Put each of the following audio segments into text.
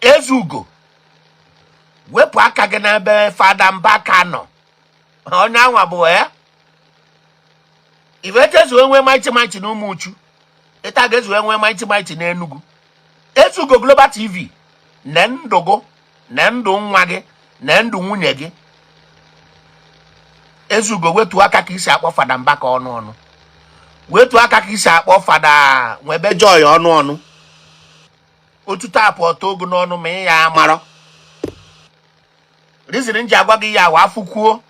Ezeugo, wepụ aka gị n'ebe Fada Mbaka nọ. Onye anwa bụ ya ife etu esi wee nwee mighty mighty na Ụmụchu, ịta ga-esi wee nwee mighty mighty n'Enugu. Ezeugo Global TV na ndụ gụ na ndụ nwa gị na ndụ nwunye gị. Ezeugo, wetu aka ka i si akpọ Fada Mbaka ọnụ ọnụ, wetu aka ka i si akpọ Fada Nwebe Joy ọnụ ọnụ. Otuto apụ ọtọ ogu n'ọnụ ma ị ya amarọ. Reason m ji agwa gị ya wa afụ kwuo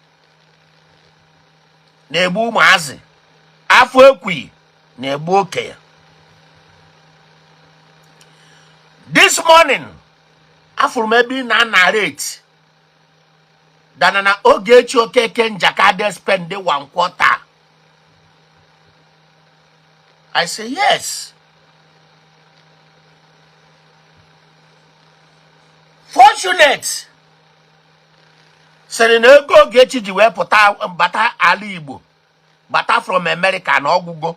na-egbu ụmụazị, afụ ekwughị na-egbu okenye. This morning afụrụ m ebe ị na-anarrate dana na Ogechi Okeke Njaka dey spend one quarter. I say yes. Fortunate sịrị na ego Ogechi ji wee pụta bata ala Igbo, bata from America, na ọ gwụgo,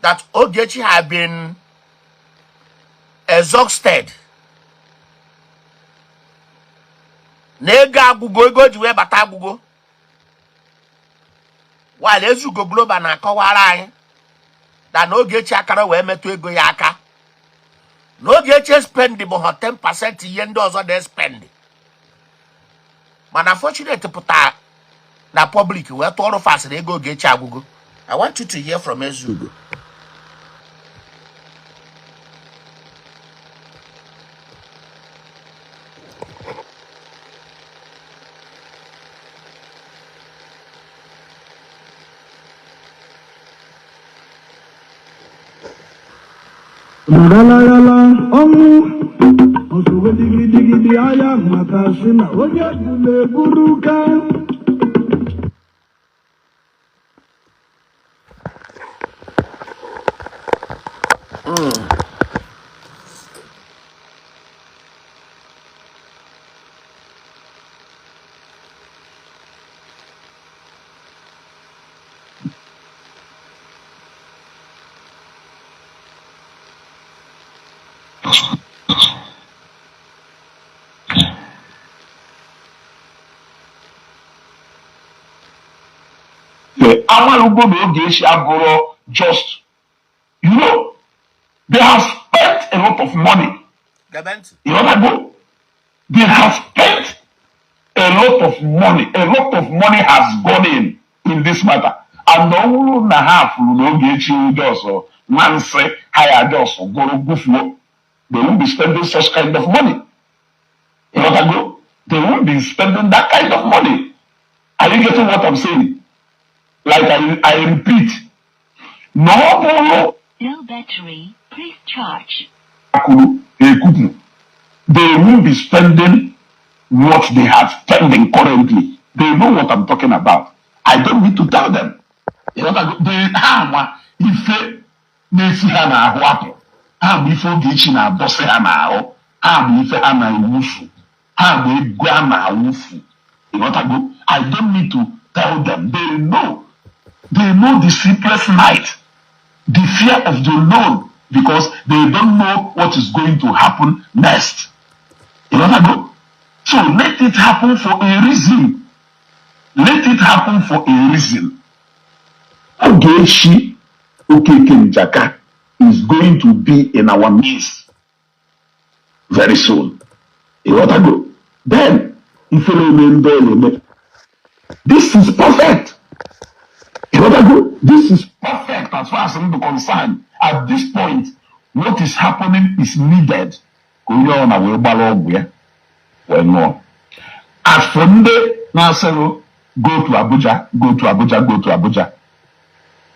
that Ogechi have been exhausted, na ego agwụgo, ego o ji wee bata agwụgo. While Ezeugo Global na-akọwara anyị na na Ogechi akara wee metụ ego ya aka, na Ogechi spend bụ ha 10% ihe ndị ọzọ na-espend. Mana Fortunate pụta na public wee tụọrọ fa asị na ego Ogechi agwụgo. I want you to hear from Ezeugo. Ngalagala ọnwụ ozugbo digidi agha maka sị na onye gburu egburu ka. Amalugo na Ogechi abụrụ just, they have spent a lot of money. Gebe ntị. You know that go? They have spent a lot of money. A lot of money has gone in this matter. And ọ bụrụ na ha fụrụ na Ogechi just nwa nsị ha ya just gụrụ gụfuo, they won't be spending such kind of money. You know that go? They won't be spending that kind of money. Are you getting what I'm saying? Like I repeat, na ọ bụrụ Low battery, please charge. Akụrụ ekupu, they won't be spending what they are spending currently. They know what I'm talking about. I don't need to tell them. You know that they ha ama ife na-esi ha n'ahụ apụ, ha ama ife Ogechi na-adọsị ha n'ahụ, ha ama ife ha na-ewufu, ha ama ego a na-awụfu. Ịghọtago? I don't need to tell them. They know. They know the sleepless night, the fear of the unknown, because they don't know what is going to happen next. Ịghọtago? So let it happen for a reason. Let it happen for a reason. Ogechi Okeke Njaka is going to be in our midst very soon. Ịghọtago? Then ife na-eme ndị ọ na-eme. This is perfect. Ịghọtago? This is perfect as far as I'm concerned. At this point, what is happening is needed. Ka onye ọ na wee gbara ọgwụ ya wee ṅụọ. As for ndị na-asịrụ go to Abuja, go to Abuja, go to Abuja,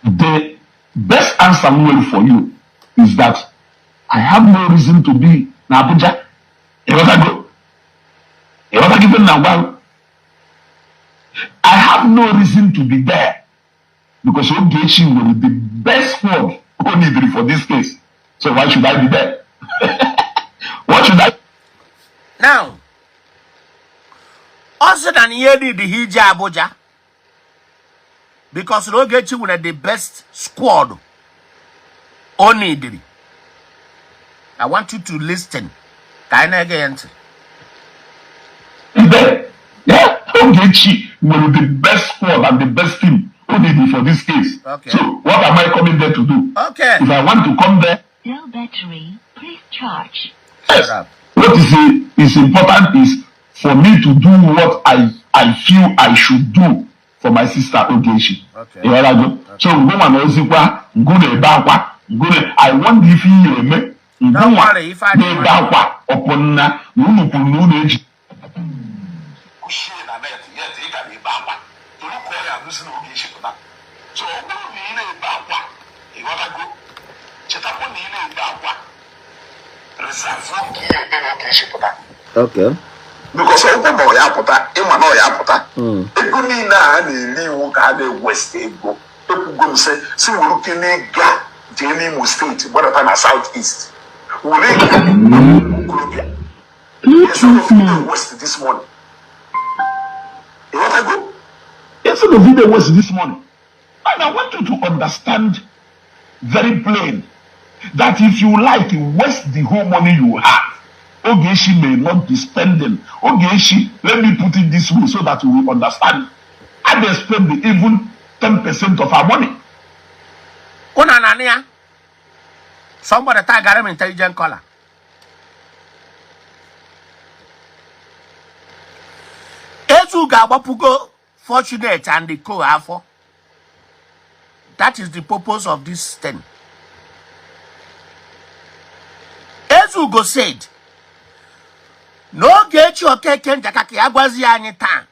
the best answer m nwere for you is that I have no reason to be na Abuja. Ịghọtago? Ịghọtago ife m na-agwa gị? I have no reason to be there because Ogechi nwere the best squad o needed for this case. So why should I be there? What should I Now, ọ sị na ihe need ha ije Abuja because na Ogechi nwere the best squad o needed. I want you to listen. Ka anyị na-ege ya ntị. There. Yeah, Ogechi nwere the best squad and the best team o need for this case. So what am I coming there to do? If I want to come there, Low battery, please charge. Yes. Shut up. What is important is for me to do what I feel I should do for my sister Ogechi. Ịghọtago? So ngụnwa na ozikwa ngụ na-ebe akwa ngụ na I want ife ihe eme Don't ngụnwa worry, ife adịghị na-ebe akwa ọpụnna na unu kwuru na unu eji kwuchie na net yet ị ka na-ebe akwa tolu ka ọ ya agụsi na Ogechi pụta. So ọ bụrụ na ị na-ebe akwa, ịghọtago, chetakwa na ị na-ebe akwa reserve ka ihe ebe na Ogechi pụta. Because ọ bụrụ na ọ ya pụta, ịma na ọ ya pụta, ego niile a na-eri iwu ka a na-ewest ego. Ekwugo m sị si were kene ga jee n'Imo Steeti gbadata na South East were ego okorobịa instead Bluetooth of mode. waste this money. Ịghọtago? Instead of video waste this money. And I want you to understand very plain that if you like, you waste the whole money you have. Ogechi may not be spending. Ogechi, let me put it this way so that you will understand. I dey spend the even 10% of our money. Ụna na ya. Somebody tag m intelligent caller. Ezu ga-agbapụgo Fortunate and the co afọ. That is the purpose of this thing. Ezugo said na Ogechi Okeke Njaka ka ya gwazi ya anyị taa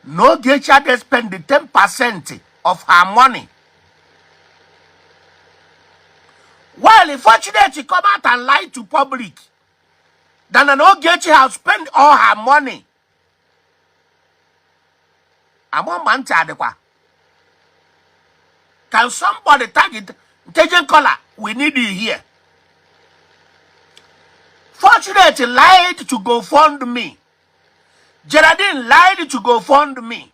na Ogechi adị spend the 10% of her money. While Fortunate come out and lie to public that na Ogechi has spent all her money. Ama ma ntị adịkwa. Can somebody tag it? Intelligent caller, we need you here. Fortunate lied to GoFundMe. Geraldine lied to GoFundMe.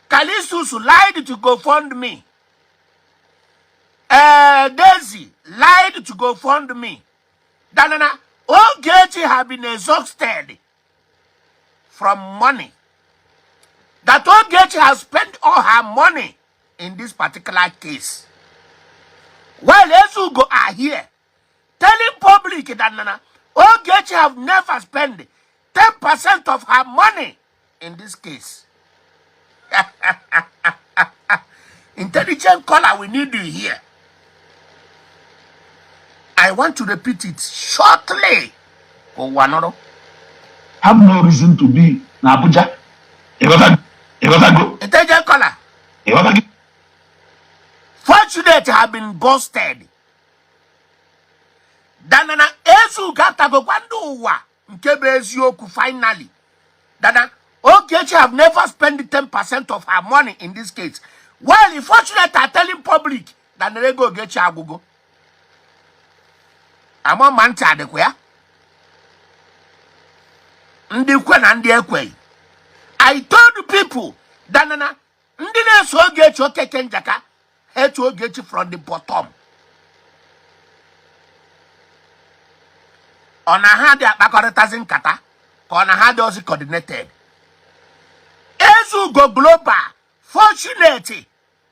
Kalisus lied to GoFundMe. Daisy lied to GoFundMe. Danana, Ogechi have been exhausted from money. That Ogechi has spent all her money in this particular case. While Ezugo are here telling public that Nana Ogechi have never spent 10% of her money in this case. Intelligent caller, we need you here. I want to repeat it shortly. Ụwa nụrụ. Have no reason to be na Abuja. Ịghọtago? Ịghọtago? Intelligent caller, Ịghọtago? Fortunate have been busted. Danana Ezugo atagokwa ndị ụwa nke bụ eziokwu finally. Dana Ogechi have never spent 10% of her money in this case. While the Fortunate are telling public that na ego Ogechi agwụgo. Ama ma ntị adịkwa ya. Ndị kwe na ndị ekweghị. I told people that na ndị na-eso Ogechi Okeke Njaka hate Ogechi from the bottom. Ọ na ha dị akpakọrịtazi nkata ka ọ na ha dị ozi coordinated. Ezugo Global, fortunate,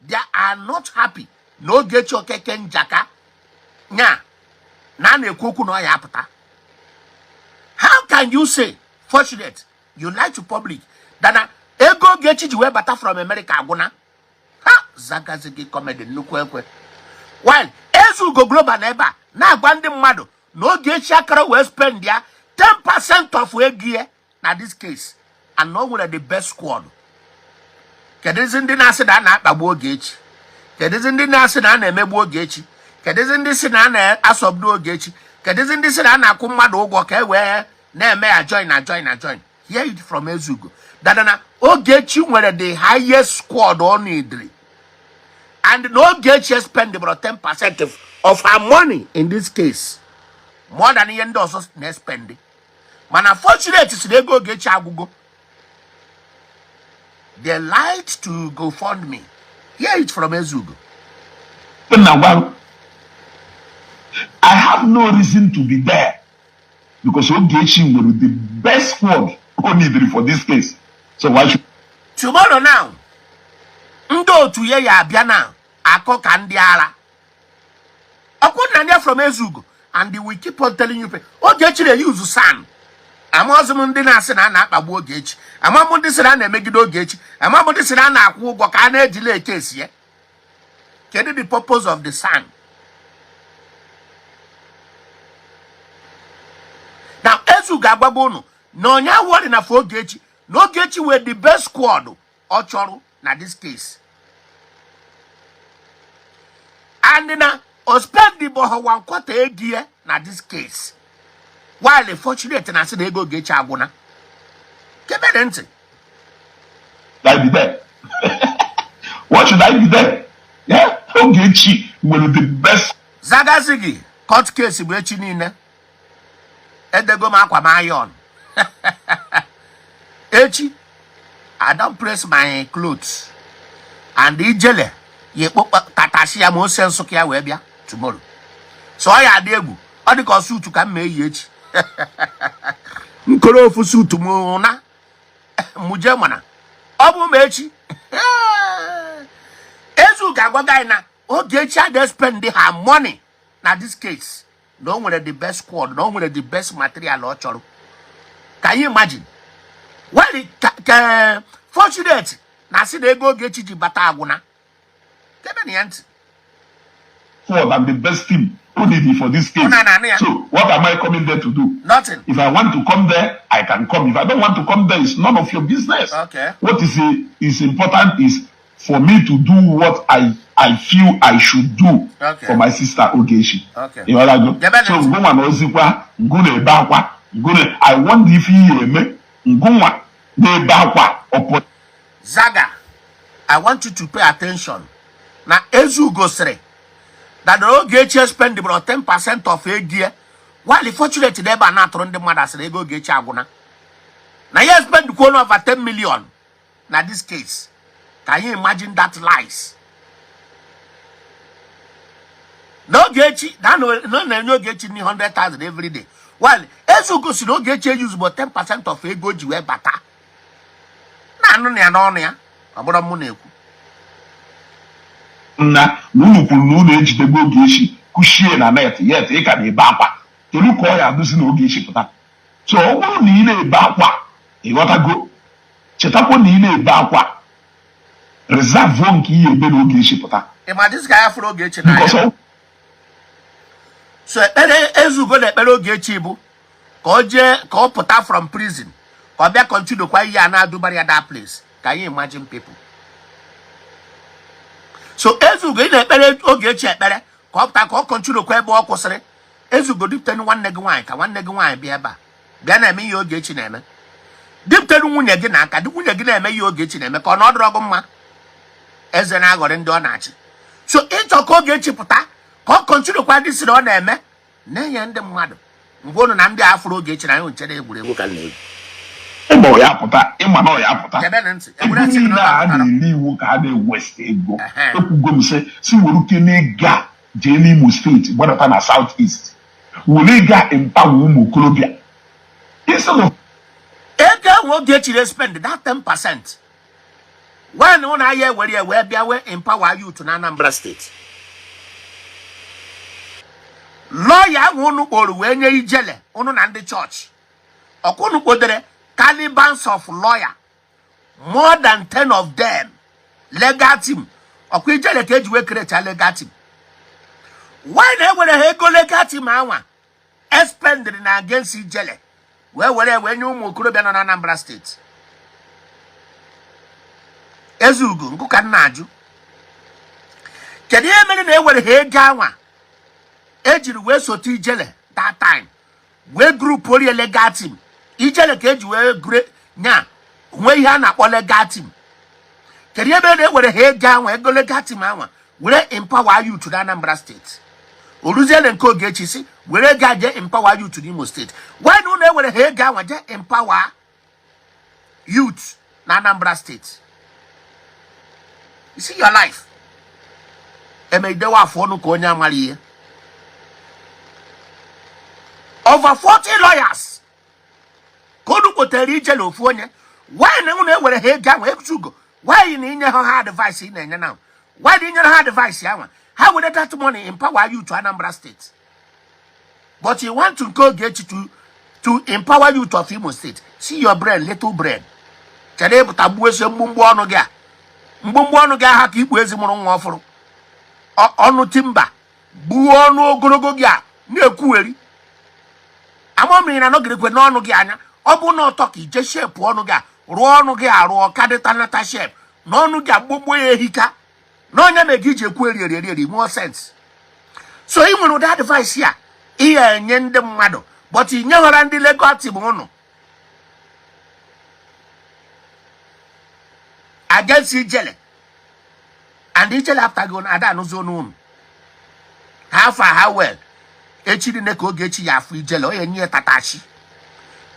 they are not happy na Ogechi Okeke Njaka nya na a na-ekwu okwu na ọ ya apụta. How can you say, Fortunate, you lie to public that na ego Ogechi ji wee bata from America agwụna? Ha zagazi gị comedy nnukwu ekwe. While Ezugo Global na ebe a na-agwa ndị mmadụ na Ogechi akara wee spend ya 10% of ego ya na this case and na o nwere the best squad. Kedụzi ndị na-asị na a na-akpagbu Ogechi? Kedụzi ndị na-asị na a na-emegbu Ogechi? Kedụzi ndị sị na a na-asọgbu Ogechi? Kedụzi ndị sị na a na-akwụ mmadụ ụgwọ ka e wee na-eme ya join na join na join? Hear it from Ezugo. Dada na Ogechi nwere the highest squad ọ needri. And na Ogechi spend about 10% of her money in this case. More than ihe ndị ọzọ na-espend. Mana Fortunate si na ego Ogechi agwụgo. They lied to GoFundMe. Hear it from Ezugo. Na gwa I have no reason to be there. Because Ogechi nwere the best squad o needed for this case. So why should Tomorrow now, ndị otu ya ya abịa na akọ ka ndị ara. Ọkwụ na ndị from Ezugo, and we keep on telling you, Ogechi na-use SAN. Amaghịzị m ndị na-asị na a na-akpagbu Ogechi. Ama m ndị sị na a na-emegide Ogechi. Ama m ndị sị na a na-akwụ ụgwọ ka a na-ejila eke esi ya. Kedu the purpose of the SAN? Now Ezugo agwago unu na onye worry na for Ogechi, na Ogechi were the best squad ọ chọrọ na this case. And na o spend the boho one quarter ego ya na this case. While fortunate na asị na ego Ogechi agwụna. Kebere ntị. I be there? Why should I be there? Yeah, Ogechi nwere the best Zagazigi court case bụ echi niile. Edego m akwa m iron. Echi, I don press my clothes. And ijele ya ekpokpa tatasi ya ma ose Nsụka ya wee bịa tomorrow. So ọ ya adị egwu. Ọ dị ka ọ suit ka m ma eyi echi. Nkoro ofu suit m na muje mana ọ bụ ma echi. Ezu ga-agwa gị na Ogechi adị spend her money na this case. Na o nwere the best squad, na o nwere the best material ọ chọrọ. Can you imagine? Well, ka fortunate na asị na ego Ogechi ji bata agwụna. Kebe na ya ntị. squad and the best team o needed for this case. Una na ya. So what am I coming there to do? Nothing. If I want to come there, I can come. If I don't want to come there, it's none of your business. Okay. What is important is for me to do what I feel I should do for my sister Ogechi. Okay. You know what I go? Gebe So ntị. ngụnwa na ozikwa ngụ na-ebe akwa ngụ na I want ife ihe eme ngụnwa na-ebe akwa ọpụ. Zaga, I want you to pay attention. Na Ezugo sịrị that Ogechi spend about 10% of ego ya. While fortunate na ebe a na-atụrụ ndị mmadụ asịrị ego Ogechi agwụna. Na ya spend kwuo over 10 million na this case. Can you imagine that lies? Na Ogechi, na na na-enye Ogechi ni 100,000 every day. While Ezugo sị na Ogechi use about 10% of ego ji wee bata. Na-anụ na ya n'ọnụ ya, ọ bụrụ mụ na-ekwu. Nna na unu kwuru na unu ejidego Ogechi kushie na net, yet ị ka na-ebe akwa. Kedu ka ọ ya adụzi na Ogechi pụta? So ọ bụrụ na ị na-ebe akwa, ịghọtago, chetakwa na ị na-ebe akwa, reserve nke ihe ebe na Ogechi pụta. Ị ma this guy afụrụ Ogechi n'anya. Because ọ So ekpere Ezugo na ekpere Ogechi bụ ka ọ jee ka ọ pụta from prison, ka ọ bịa continue kwa ihe a na-adụbara ya that place. Can you imagine people? So Ezugo, ị na-ekpere Ogechi ekpere ka ọ pụta ka ọ continue kwa ebe ọ kwụsịrị. Ezugo, dipụtenu nwanne gị nwaanyị ka nwanne gị nwaanyị bịa ebe a bịa na-eme ihe Ogechi na-eme. Dipụtenu nwunye gị na aka dị nwunye gị na-eme ihe Ogechi na-eme ka ọ na ọ dịrọ gị mma. Eze na-aghọrị ndị ọ na-achị. So ịchọ ka Ogechi pụta ka ọ continue kwa ndị siri ọ na-eme na-enye ndị mmadụ ngwa ụnụ na ndị afụrụ Ogechi na anyị nchere egwuregwu ka m na-egwu. Ịma ọ ya pụta, ịma na ọ ya pụta. Gebe ntị. Ego Egwuregwu sị na niile ọ a pụtara. na-eri iwu ka a na-ewest ego. Ehe. Ekwugo m sị were uke n'ego a jee n'Imo Steeti, gbadata na South East, were ego a empower ụmụ okorobịa instead of Ego ahụ Ogechi na spend that 10%, when ụnụ ahịa ewere ya wee bịa wee empower youth na Anambra Steeti. Lọya ahụ unu kpọrọ wee nye ijele unu na ndị chọọchị ọkwa unu kpodere calibans of lawyer, more than 10 of them, legal team. Ọkwa ijele ka eji wee create legal team. Why na ewere ha ego legal team anwa expended na against ijele wee were wee nye ụmụ okorobịa nọ na Anambra Steeti? Ezugo nkụ ka m na-ajụ, kedu ihe mere na ewere ha ego anwa ejiri wee sote ijele that time wee group orie legal team ijele ka eji wee gre nya nwee ihe a na-akpọ legal team? Kedu ihe mere na ewere ha ego anwa, ego legal team anwa, were empower youth na Anambra Steeti? Oruziele nke Ogechi si were ego a jee empower youth n'Imo Steeti. Why na unu ewere ha ego anwa jee empower youth na Anambra Steeti? You see your life emegidewa afọ ọnụ ka onye amara ihe. Over 40 lawyers ka unu kpotere Ijele ofu onye. Why na unu ewere ha ego ahụ? Ezugo, why na inye ha advice ị na-enye now? Why na inyere ha advice ahụ, ha were that money empower youth Anambra State? But you want to go get to empower youth of Imo State. See your brain, little brain. Chere ịpụta gbuo esi mgbumgbu ọnụ gị a, mgbumgbu ọnụ gị aha ka ikpu ezi mụrụ nwa ọfụrụ, ọnụ timba gbuo ọnụ ogologo gị a na-ekwugheri amamiri na nọgidekwe n'ọnụ gị anya. Ọ bụ na ọtọ ka ije shape ọnụ gị a, rụọ ọnụ gị arụọ ka dịta nata shape na ọnụ gị agbogbo ya ehika na onye na gị ji ekwu eri eri eri eri nwụọ sense. So ị nwere ụdị advice a ihe enye ndị mmadụ, but ị nyeghara ndị legal team ụnụ against Ijele and Ijele after gị ada anụzi ọnụ unu. Ha afọ ha well echi niile ka Ogechi ya afụ Ijele, onye nye tatachi,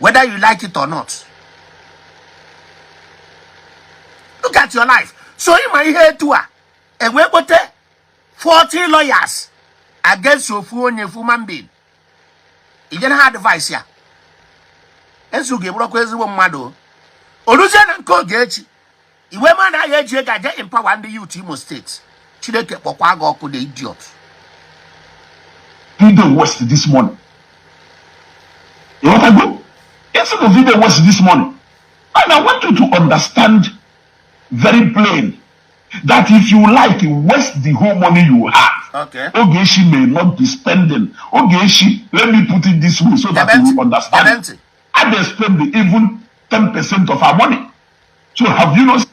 whether you like it or not. Look at your life. So ịma ihe etu a enwee kpote 40 lawyers against ofu onye human being, ijere ha advice ya. Ezugo, eburokwa ezigbo mmadụ. O ruzie na nke Ogechi, iwe ma na ya eji ego aje empower ndị youth Imo State. Chineke kpọkwa gị ọkụ, the idiot. Video waste this money. You want to go? Instead of video waste this money. And I want you to understand very plain that if you like, you waste the whole money you have. Ogechi may not be spending. Ogechi, let me put it this way so that you will understand. Gebe ntị. I dey spend the even 10% of our money. So have you not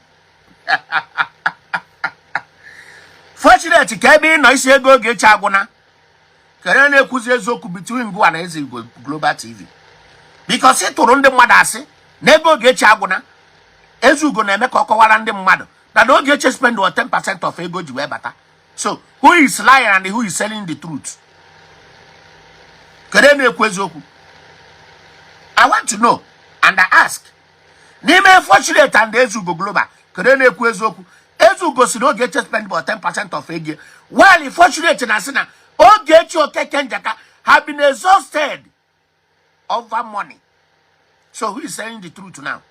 Fortunate ka ebe ị nọ isi ego Ogechi agwụna kere na-ekwuzi eziokwu between ngwa na Eze Igwe Global TV, because ị tụrụ ndị mmadụ asị na ego Ogechi agwụna. Ezeugo na-eme ka ọ kọwara ndị mmadụ na na Ogechi spend 10% of ego ji wee bata. So who is lying and who is selling the truth? Kere na-ekwu eziokwu? I want to know and I ask, n'ime Fortunate and Ezeugo Global, kere na-ekwu eziokwu? Ezeugo si na Ogechi spend about 10% of ego, while Fortunate na sị na Ogechi Okeke Njaka have been exhausted over money. So who is saying the truth now?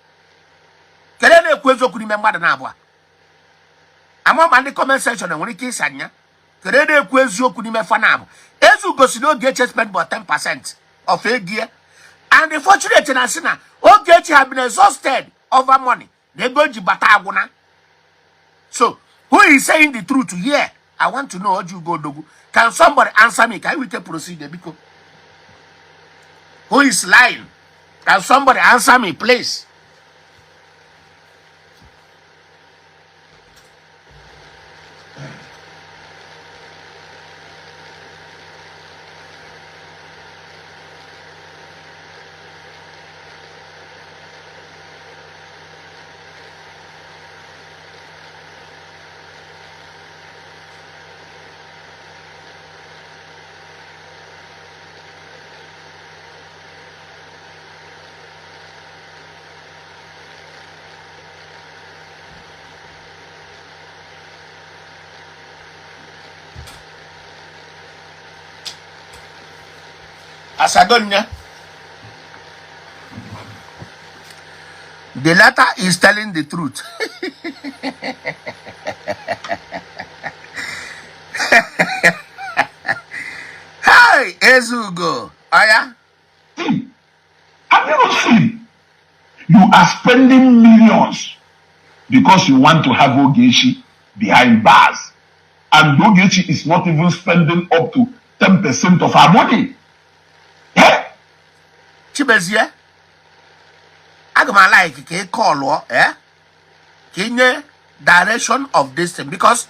Kere na-ekwu eziokwu n'ime mmadụ na abụọ? Ama ma ndị comment section nwere ike ịsa anya. Kere na-ekwu eziokwu n'ime fanabụ? Ezeugo si na Ogechi spend about 10% of ego ya, and the Fortunate na sị na Ogechi have been exhausted over money, na ego ji bata agwụna. So who is saying the truth here? I want to know. Ojugo Odogwu, can somebody answer me? Can we take proceed, biko? Who is lying? Can somebody answer me, please? Asagonya. The letter is telling the truth. Hey, Ezugo. Oya. Seen? Have you not seen? You are spending millions because you want to have Ogechi behind bars. And Ogechi is not even spending up to 10% of our money. Eh? Chibezie. Aga m like ka ị kọlụọ, eh? Ka ị nye direction of this thing, because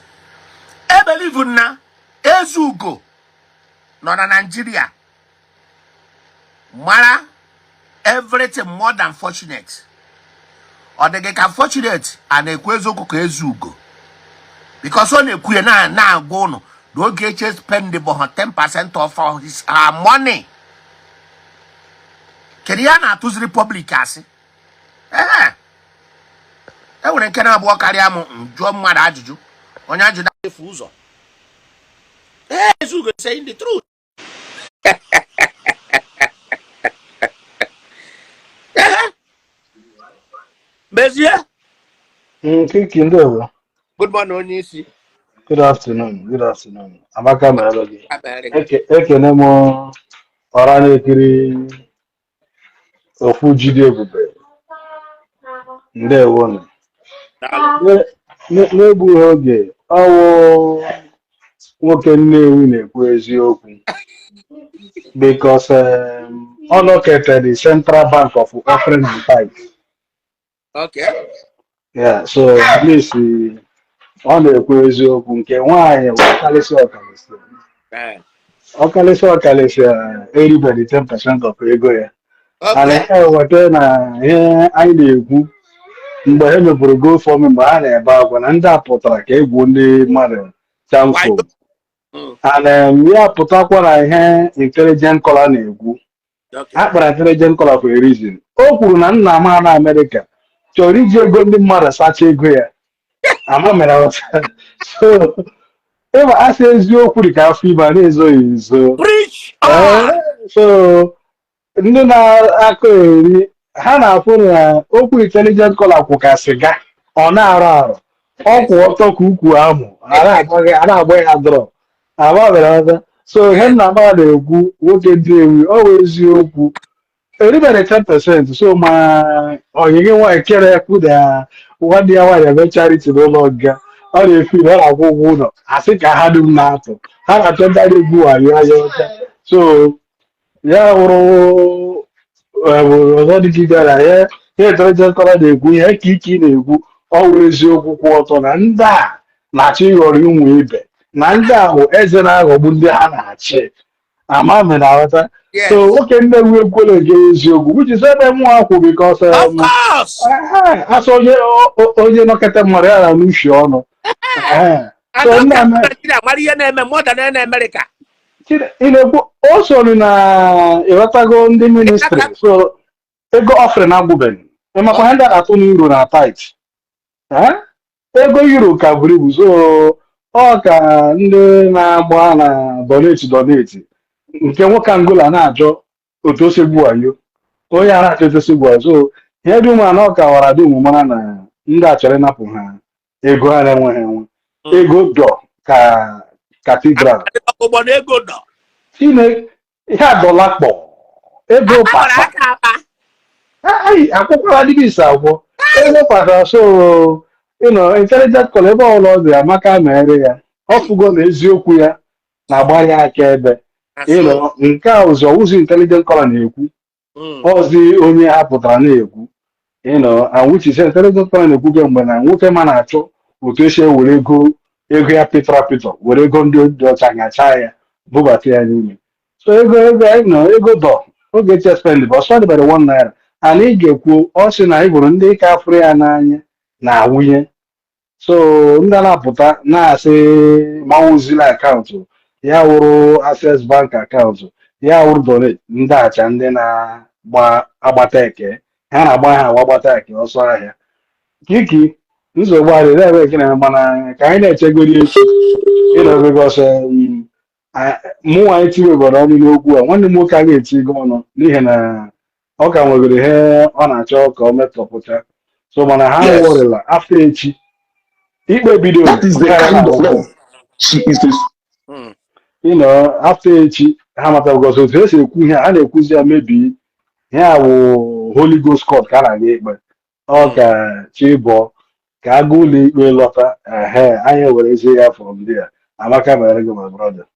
e believe na Ezugo nọ na Nigeria mara everything more than Fortunate. Ọ dị gị ka Fortunate a na-ekwu eziokwu ka Ezeugo? Because ọ na-ekwu ya na na-agwa ụnụ na Ogechi spend bụ 10% of his her money. Kedu ihe a na-atụziri public asị? Ee, e nwere nke na-abụọ karịa m jụọ mmadụ ajụjụ, onye ajụjụ efu ụzọ. Ee, Ezeugo saying the truth. Mezie. Kiki, ndewo. Good morning, onye isi. Good afternoon. Good afternoon. Amaka mere gị. Abịarị gị. Ekene m ọra na-ekiri okwu jide ebube. Ndewo nụ. Daalụ. N'egbughị oge, ọwụ nwoke Nnewi na-ekwu eziokwu. Because ọ nọketere the Central Bank of Offering and Tithe. Yeah, so at least ọ na-ekwu eziokwu. Nke nwaanyị bụ ọkalịsị ọkalịsị. Ọkalịsị ọkalịsị eribeghị 10% of ego ya. And ihe weta na ihe anyị na-ekwu mgbe ha mepụrụ GoFundMe, mgbe ha na-ebe akwa na ndị a pụtara ka egwu ndị mmadụ chamfo. And ya pụtakwa na ihe intelligent caller na-ekwu. A kpara intelligent caller for a reason. O kwuru na nna m na Amerịka chọrọ iji ego ndị mmadụ sachaa ego ya. Ama mere ghọta. So ịma asị eziokwu dị ka afọ ime a na-ezoghị ezo. Preach Ee, on. so ndị na-akọ eri ha na-afụ na okwu intelligent caller kwụ ka sịga, ọ na-arụ arụ, ọ kwụ ọtọ ka ukwu amụ a na-agba ya drọ. Ama mere ghọta. So ihe nna m na-ekwu, nwoke dị ewu, ọ bụ eziokwu, eribere 10%. So ma ogige nwaanyị kere ekwu na nwanne ya nwaanyị eme charity n'ụlọ nga, ọ na-efi na ọ na-akwụ ụgwọ ụlọ, asị ka ha dum na-atụ ha na-achọ ndị a na-egbu wayo anya ọcha. So ya wụrụ ọzọ dị ka ịbịara ya, ihe intelligent caller na-ekwu, ihe ka ike ị na-ekwu, ọ wụrụ eziokwu kwụ ọtọ na ndị a na-achọ ịghọrọ ụmụ ibe na ndị a bụ eze na-aghọgbu ndị ha na-achị. Ama m na aghọta. So nwoke Nnewi ekwela ege eziokwu, which is ebe mụnwa kwụ, because Of course. Asọ onye onye nọkọta mmadụ ya na n'ushi ọnụ. So And nna m Nigeria mara ihe na-eme more than na America. Ị na-ekwu o soro na ịghọtago ndị ministry, so ego offering agwụbeghị. Ịmakwa ihe ndị a na-atụ n'euro na tithe. Ego euro ka buru ibu, so ọ ka ndị na-agba na donate donate nke nwoke Angola na-achọ otu o si egwu wayo, onye a na-achọ otu o si egwu wayo. So ihe dum a na ọ kawara dum mara na ndị a chọrọ ịnapụ ha ego ha na-enweghị enwe. Ego dọ ka cathedral. Ụgbọ na ego nọ. Chineke, ihe adọla kpọ ego A pasa. gbara aka akpa. Ai, akwụkwọ adịghị ise agwọ ego pasa. So intelligent call, ebe ọbụla ọ dị, amaka mere ya, ọ fụgo na eziokwu ya na-agba ya aka ebe nke a ụzọ ụzọ intelligent caller na-ekwu. Ọzi onye ha pụtara na-ekwu, and which is intelligent caller na-ekwu kemgbe na nwoke ma na-achọ otu esi ewere ego ego ya pịtọrọ apịtọ, were ego ndị dị ọcha nyachaa ya, bubata ya n'ime. So ego ego anyị nọ, ego dọ oge echi spend bụ ọsọ dịbara ₦1. And ị ga-ekwu, ọ sị na ị bụrụ ndị ka afụrụ ya n'anya na-awụnye. So ndị na-apụta na-asị manwụzila akaụntụ ya wụrụ Access Bank akaụntụ ya wụrụ donate, ndị acha ndị na-agba agbata eke ha na-agba ha agba agbata eke ọsọ ahịa. Kiki, nsogbu adị na-ebe gị na, mana ka anyị na-echegori echi ịnọ, because mụ nwa etiwegoro ọnụ n'okwu a, nwanne m nwoke a ga-eti ego ọnụ n'ihi na ọ ka nwegoro ihe ọ na-achọ ka ọ metọpụta. So mana ha worịla, after echi ikpe bidoro. That is the kind of love. She is a After echi ha mata, because otu esi ekwu ihe a na-ekwuzi ya mebi ihe a wụ Holy Ghost Court ka a na-aga ikpe. Ọ ka chi bọọ ka aga ụlọ ikpe lọta, ehe, anyị werezie ya from there. Amaka mere gị, my brother.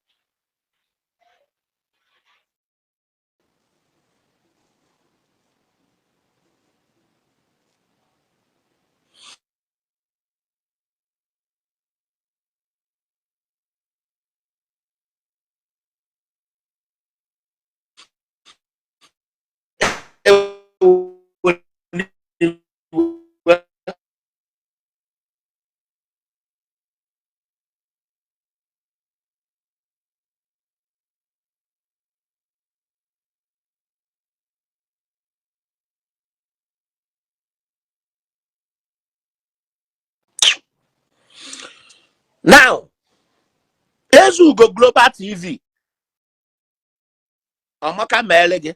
Now, Ezugo Global TV, Amaka meele gị.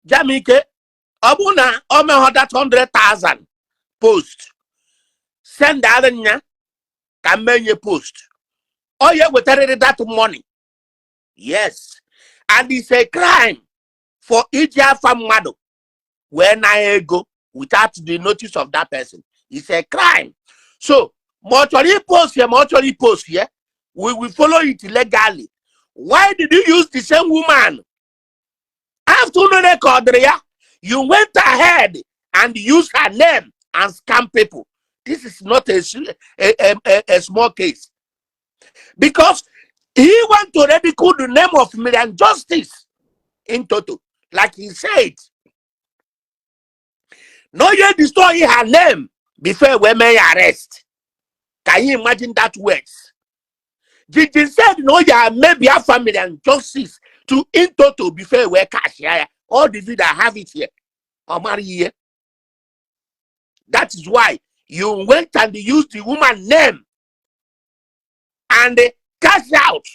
Jamike, ọ bụrụ na ọ meghọ that 100,000 post, send nya ka m menye post, ọ ya ewetarịrị that money. Yes, and it's a crime for iji afa mmadụ wee na ego without the notice of that person. It's a crime. So ma ọ chọrọ ipost ya, ma ọ chọrọ ipost ya, we will follow it legally. Why did you use the same woman after unu recorded ya? You went ahead and used her name and scam people. This is not a small case, because he want to ridicule the name of Miriam Justice in total. Like he said, no, you destroy her name before we may arrest. Can you imagine that words? Gigi said, no, yeah, maybe her family and justice to in total before we cash. Yeah, all the video, I have it here. Omar here. That is why you went and used the woman name and cash out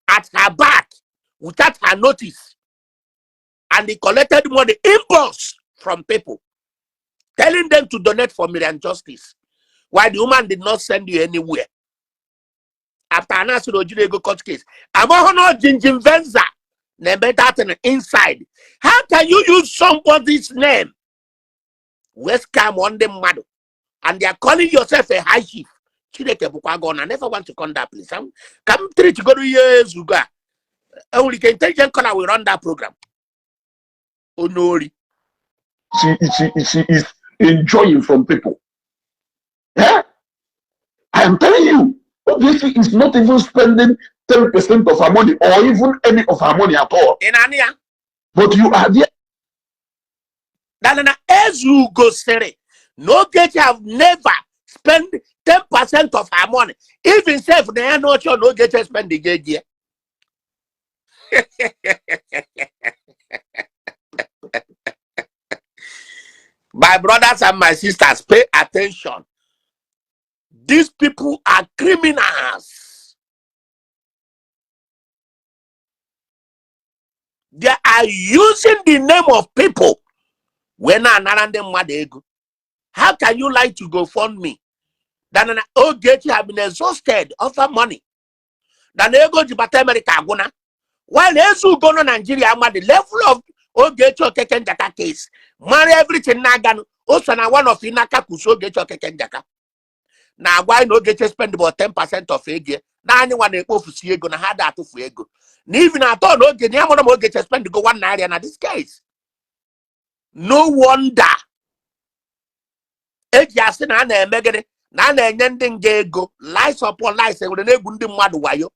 at her back without her notice, and he collected money impulse from people, telling them to donate for Miriam Justice. Why the woman did not send you anywhere? After announcing Ojirego court case, Amohono Jinjin Venza, na-eme that thing inside. How can you use somebody's name? Wee scam on the mmadụ, and they are calling yourself a high chief. Chineke bụkwa gị. I never want to come that place. Ka m treat goro ihe ezugo a. Enwere ike Intelligent Caller will run that program. Onye ori. She is enjoying from people. Eh? I am telling you, obviously, is not even spending 10% of her money or even any of her money at all. Ị na-anụ ya? But you are there. That na Ezugo sịrị na Ogechi have never spend 10% of her money. Even sef na ya n'oche na Ogechi spend ego ya. My brothers and my sisters, pay attention. These people are criminals. They are using the name of people wee na-anara ndị mmadụ ego. How can you like to go fund me? That na Ogechi have been exhausted offer money. That na ego ji bata America agwụna. While Ezugo nọ Nigeria ama the level of Ogechi Okeke Njaka case, mara everything na-aganụ, o so na one of inaka kusi Ogechi Okeke Njaka. Na-agwa anyị na Ogechi spend about 10% of ego ya, na anyị nwa na-ekpofusi ego na ha da atụfu ego. Na even atọ na oge na ya mụrụ ma Ogechi spend go ₦1 na this case. No wonder eji asị na a na-eme gịnị, na a na-enye ndị nga ego, lies upon lies, enwere na-egwu ndị mmadụ wayo.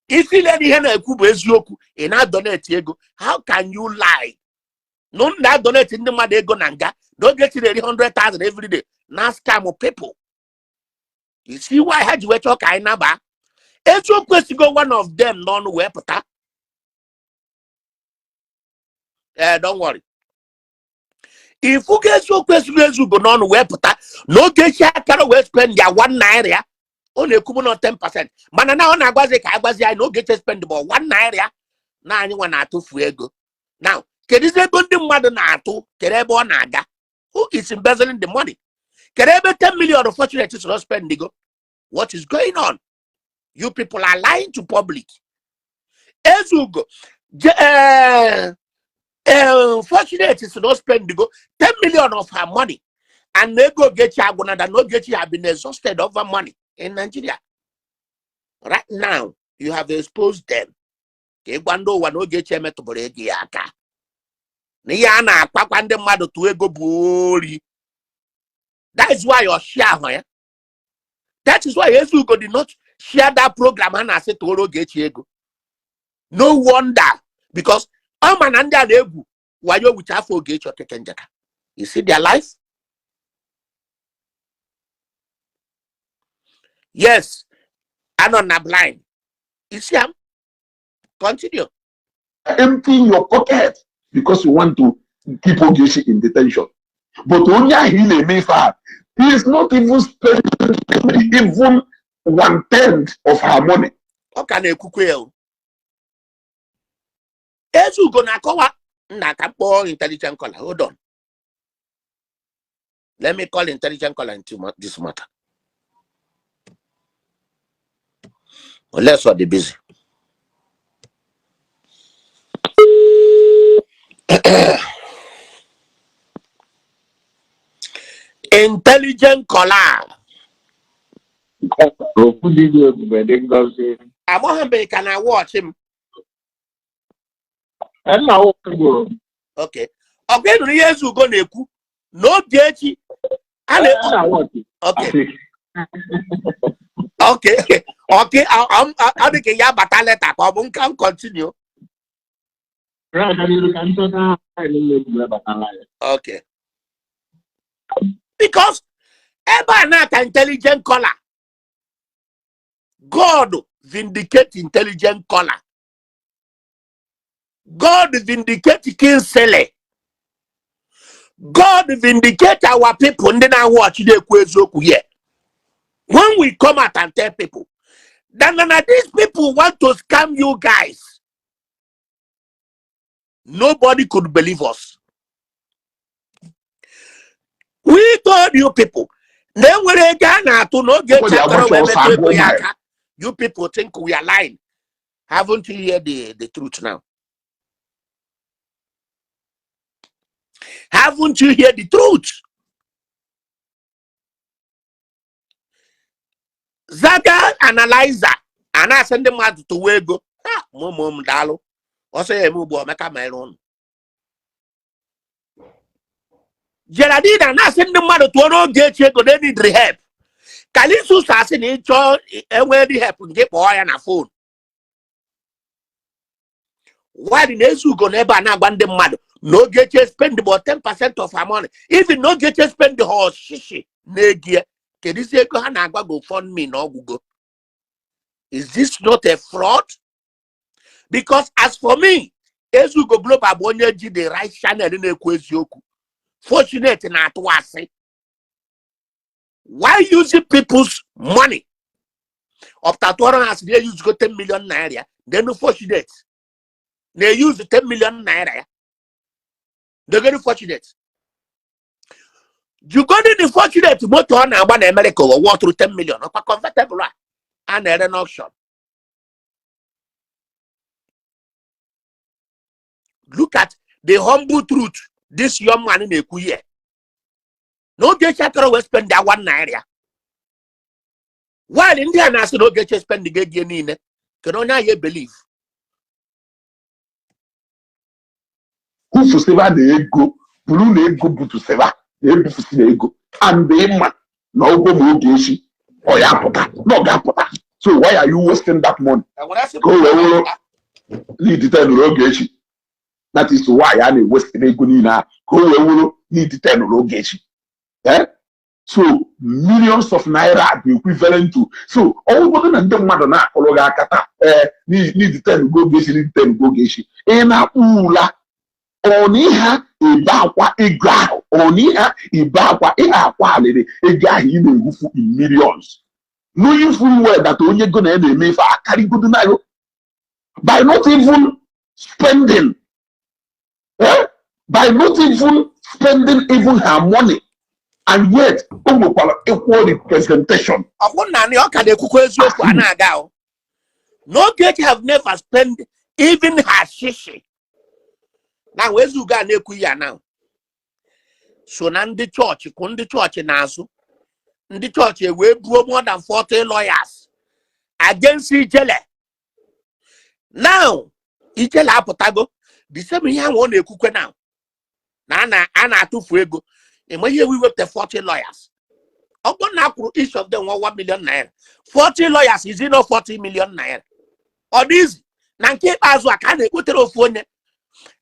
Ifile na ihe na-ekwu bụ eziokwu, ị na-adonate ego. How can you lie? No, na-adonate ndị mmadụ ego na nga na Ogechi na-eri 100,000 every day na scam people. You see why ha ji wee chọọ ka anyị naba eziokwu esigo one of them n'ọnụ wee pụta. Eh, don't worry. Ifugo eziokwu esigo Ezugo n'ọnụ wee pụta na Ogechi akara wee spend ya ₦1 ya. Ọ na-ekwu na 10%, mana na ọ na-agwazi ka agwazi anyị na Ogechi spend bụ ₦1 ya, na anyị nwa na-atụfu ego. Now, kedụzi ego ndị mmadụ na-atụ? Kedu ebe ọ na-aga? Who is embezzling the money? Kedu ebe 10 million Fortunate soro spend go? What is going on? You people are lying to public. Ezugo, Fortunate is not spend go 10 million of her money, and ego Ogechi agwụna, that Ogechi have been exhausted over money in Nigeria. Right now, you have exposed them. Ka ịgwa ndị ụwa na Ogechi emetụbụrụ ego ya aka. Na ihe a na-akpakwa ndị mmadụ tụọ ego bụ ori. That is why ọ share ahụ ya. That is why Ezugo did not share that program ha na-asị tụọrọ Ogechi ego. No wonder, because ọ ma na ndị a na-egwu wayo wuche afọ Ogechi Okeke Njaka. You see their life? Yes, anọ na blind. You see am? Continue. Emptying your pocket because you want to keep Ogechi in detention. But onye ahụ ị na-eme ife a, he is not even spending even one tenth of her money. Ọ ka na-ekwukwe ya o. Ezugo na-akọwa Nna, ka m kpọọ intelligent caller. Hold on, let me call intelligent caller into this matter, unless ọ dị busy. Intelligent caller. Okwu dị gị ebube dị ngọzi. Amaghị mgbe ị ka na-watch m. Nna ụkwụ. Okay, ọkwa ị nụrụ ihe Ezeugo na-ekwu na Ogechi a na Nna wọchị. Okay, ọ dị ka ya bata later ka ọ bụ nka m continue. Ra-aga n'iru ka nchọta anyị niile batala ya. Okay, because ebe a na-aka intelligent caller, God vindicate intelligent caller, God vindicate Kingsley, God vindicate our people ndị na-watch na-ekwu eziokwu here. When we come out and tell people that na these people want to scam you guys, nobody could believe us. We told you people na enwere ego a na-atụ na Ogechi akọrọ wee metụ ego ya aka. You people think we are lying. Haven't you heard the truth now? Haven't you heard the truth? Zaga analyzer a na-asị ndị mmadụ tụwa ego ha mụmụ m daalụ ọsọ ya eme ugbu Emeka mere ụnụ. Geraldine a na-asị ndị mmadụ tụọ n'Ogechi ego na need help. Kalisus asị na ịchọọ enwe help nke kpọọ ya na phone. While na Ezeugo n'ebe a na-agwa ndị mmadụ na Ogechi spend about 10% of her money, even na Ogechi spend ha ọchịchị na-ego ya, kedụzi ego ha na-agwa GoFundMe na ọgwụgo? Is this not a fraud? Because as for me, Ezeugo Global bụ onye ji the right channel na-ekwu eziokwu. Fortunate na-atụ asị. Why using people's money? Ọpụta tụọrọ ha asị na eyuzugo 10 million naira ya. Then Fortunate na-eyuzu 10 million naira ya. Dogoro Fortunate, jugodi the Fortunate moto ọ na-agba na America ụwa wọtụrụ 10 million ọkwa convertible a a na-ere n'auction. Look at the humble truth this young man na-ekwu here na Ogechi akọrọ wee spend ya 1 naira, while ndị a na-asị na Ogechi spend ga ego niile. Kedu onye anyị believe? Kwufusịba na ego buru na ego butusịba na ebufusi na ego and ịma na ụgwọ ma Ogechi ọ ya apụta na ọ ga-apụta. So why are you wasting that money? Ka o wee wụrụ lead ten Ogechi. That is why a na-ewesti ego niile ahụ, ka o wee wụrụ lead ten Ogechi. Eh? So millions of naira dị equivalent to, so ọ bụgodu na ndị mmadụ na-akụrụ gị aka taa, ee, lead ten go Ogechi, lead ten go Ogechi, ị na-akpụ ụla ọ na ihe ebe akwa ego ahụ, ọ na ihe ebe akwa ihe akwa alịrị ego ahụ ị na-ewufu in millions, knowing full well that onye go na ya na-eme ife akarịgodo na by not even spending, eh? By not even spending even her money, and yet o nwekwara equal representation. Ọkwụ na ọ ka na-ekwukwa eziokwu a na-aga o. Na Ogechi have never spent even her shishi. Na Ezeugo a na-ekwu ya now so na ndị chọọchị kwụ ndị chọọchị n'azụ, ndị chọọchị ewee buo more than 40 lawyers against Ijele. Now Ijele apụtago the same ihe ahụ ọ na-ekwukwe now na a na-atụfu ego. Ịma ihe we wepụta 40 lawyers, ọ bụrụ na a kwụrụ each of them 1 million naira, 40 lawyers is not 40 million naira. Ọ dị izi na nke ikpeazụ a ka a na-ekpotere ofu onye,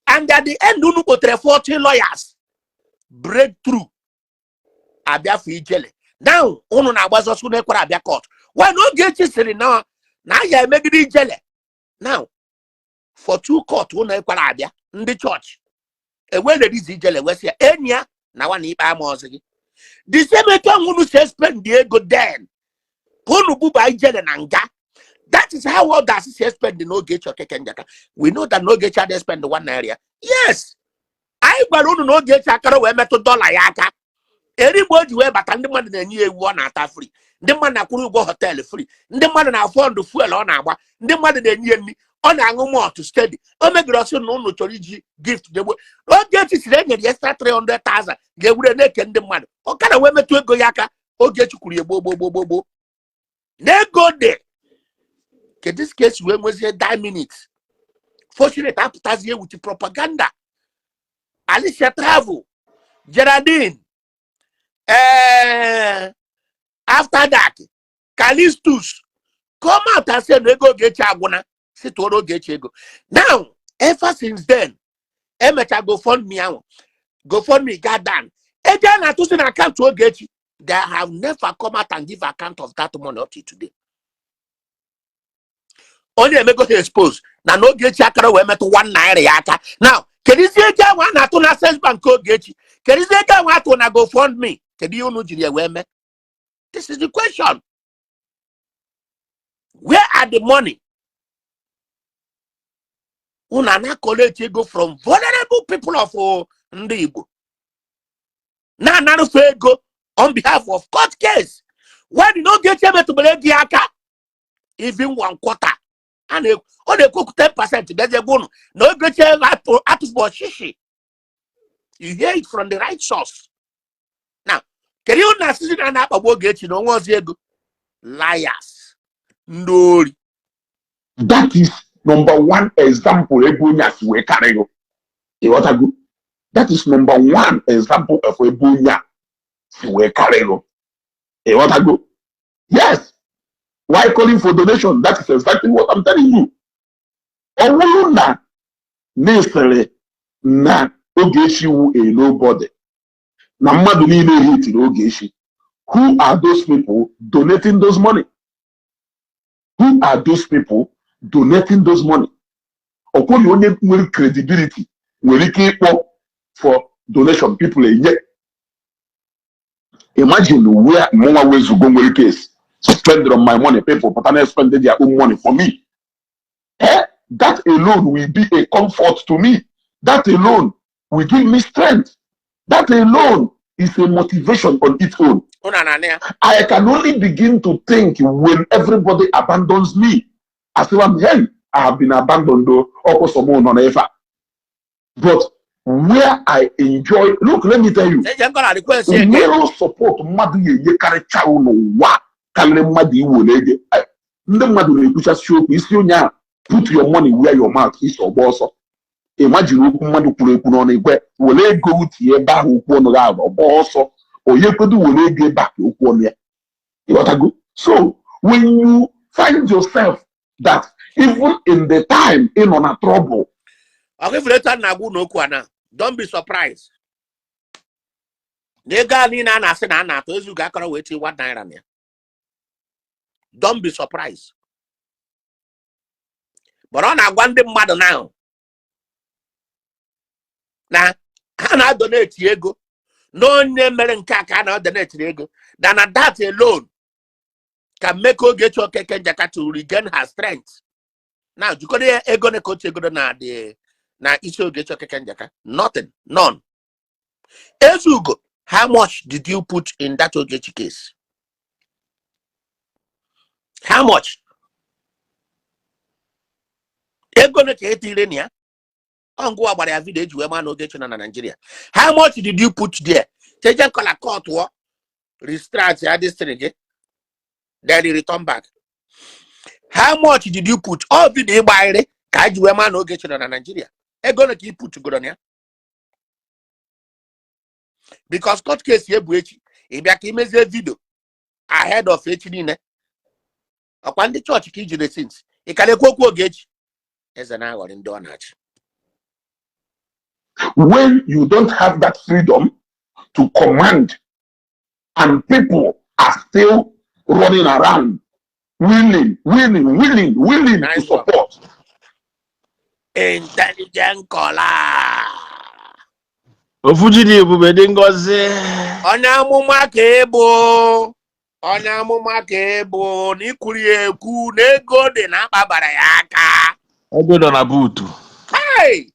and at the end unu kpotere 40 lawyers, breakthrough abịafụ Ijele. Now unu na-agbazi ọsọ, unu ekwere abịa court. Why na Ogechi sịrị na na a ga-emegide Ijele now for two court, unu ekwere abịa. Ndị chọọchị ewelerizi Ijele wesị ya enyi ya na nwa na ikpe ama ọzọ gị. The same etu ahụ unu si spend ego then ka unu buba Ijele na nga, that is how others si spend n'Ogechi Okeke Njaka. We know that n'Ogechi adịghị spend 1 naira. Yes. Anyị gwara unu na Ogechi akara wee metụ dọla ya aka. Erigbo o ji wee bata, ndị mmadụ na-enye ya ewu ọ na-ata free, ndị mmadụ na-akwụrụ ụgwọ hotel free, ndị mmadụ na-afund fuel ọ na-agba, ndị mmadụ na-enye ya nri ọ na-aṅụ malt steady. O mebiri ọsị na unu chọrọ iji gift jegbe. Ogechi siri enyere ya extra 300,000 ga-ewure na-eke ndị mmadụ. Ọ kara wee metụ ego ya aka. Ogechi kwuru ya gboo gboo gboo gboo gboo na ego dị. Kedu ka esi wee nwezie die minute? Fortunate apụtazie with propaganda. Alicia Travel, Geraldine, after that Calistus come out and say na ego Ogechi agwụna, si tụọrọ Ogechi ego. Now, ever since then, emecha GoFundMe ahụ, GoFundMe got down. Ego a na-atụzi na account Ogechi, they have never come out and give account of that money up to today. Onye emego ha expose na Ogechi akara wee metụ ₦1 ya aka. Now, kedizie ego ahụ a na-atụ na Access Bank Ogechi? Kedizie ego ahụ atụ na GoFundMe? Kedu ihe unu jiri ya wee mee? This is the question. Where are the money? Unu ana collect ego from vulnerable people of ndị Igbo, na-anarụfe ego on behalf of court case when na Ogechi emetụbara ego ya aka, even one quarter. A na ọ na-ekwokwu 10%, bịazie gwa unu na Ogechi atụfụ ọchịchị. You hear it from the right source. Now, kedu ihe unu na-asịzi na a na-akpagbu Ogechi na onwe ọzọ ego? Liars, ndị ori. That is number one example ebe onye a si wee karịghị. Ịghọtago? That is number one example of ebe onye a si wee karịghị. Ịghọtago? Yes. Why calling for donation? That is exactly what I'm telling you. Ọ bụrụ na na-esere na Ogechi wu a nobody, na mmadụ niile hitiri Ogechi, who are those people donating those money? Who are those people donating those money? Ọkwụghị onye nwere credibility nwere ike ịkpọ for donation, people enye. Imagine where mụnwa wezugo nwere case, spend on my money, people pụta na spend their own money for me. Eh? That alone will be a comfort to me. That alone will give me strength. That alone is a motivation on its own. Unu na-anị ya? I can only begin to think when everybody abandons me. As if I'm, hey, I have been abandoned though. Ọkụ nọ n'efe a. But where I enjoy, look, let me tell you, Eje nkọla request again. Nwere support mmadụ ga-enyekarịcha n'ụwa karịrị mmadụ iwere ego. Ndị mmadụ na-ekwuchasị okwu isi onye ahụ, "Put your money where your mouth is," ọgba ọsọ. Imagine okwu mmadụ kwuru ekwu n'ọnụ igwe were ego tinye ebe ahụ, okwu ọnụ gị ahụ ọgba ọsọ. Onye kwedo were ego ebe a ka okwu ọnụ ya. Ịghọtago? So when you find yourself that even in the time ị nọ na trouble, Ọkụ ifuru etu a na-agwa unu okwu a na don't be surprised na ego a niile a na-asị na a na-atụ ezugo akọrọ wee tinye ₦1 na ya. Don't be surprised. But ọ na-agwa ndị mmadụ now na ha na-adonate ego na onye mere nke a ka a na-adonate ego na that alone can make Ogechi Okeke Njaka to regain her strength. Now, jikọrọ ya ego na ka otu ego na the na isi Ogechi Okeke Njaka, nothing, none. Ezugo, how much did you put in that Ogechi case? How much ego na ka etire na ya? Ọ ngụwa gbara ya video eji wee maa na Ogechi nọ na Nigeria. How much did you put there? Cheje nkọla kọtụọ restart ya distri gị, then you return back. How much did you put? Ọ video ịgbagharị ka eji wee maa na Ogechi nọ na Nigeria. Ego na ka i put goro na ya? Because court case ebu echi, ị bịa ka imezie video ahead of echi niile. Ọkwa ndị chọọchị ka ijide since ị ka na-ekwu okwu Ogechi eze na-aghọrị ndị ọ na-achị. When you don't have that freedom to command and people are still running around willing, willing, willing, willing to Nice one. support. Intelligent caller. Ofu ji dị ebube dị ngọzi. Onye amụma ka ị bụ, onye amụma ka ị bụ na ikwuru ya ekwu na ego dị na akpabara ya aka. Ego nọ na buutu. Hey!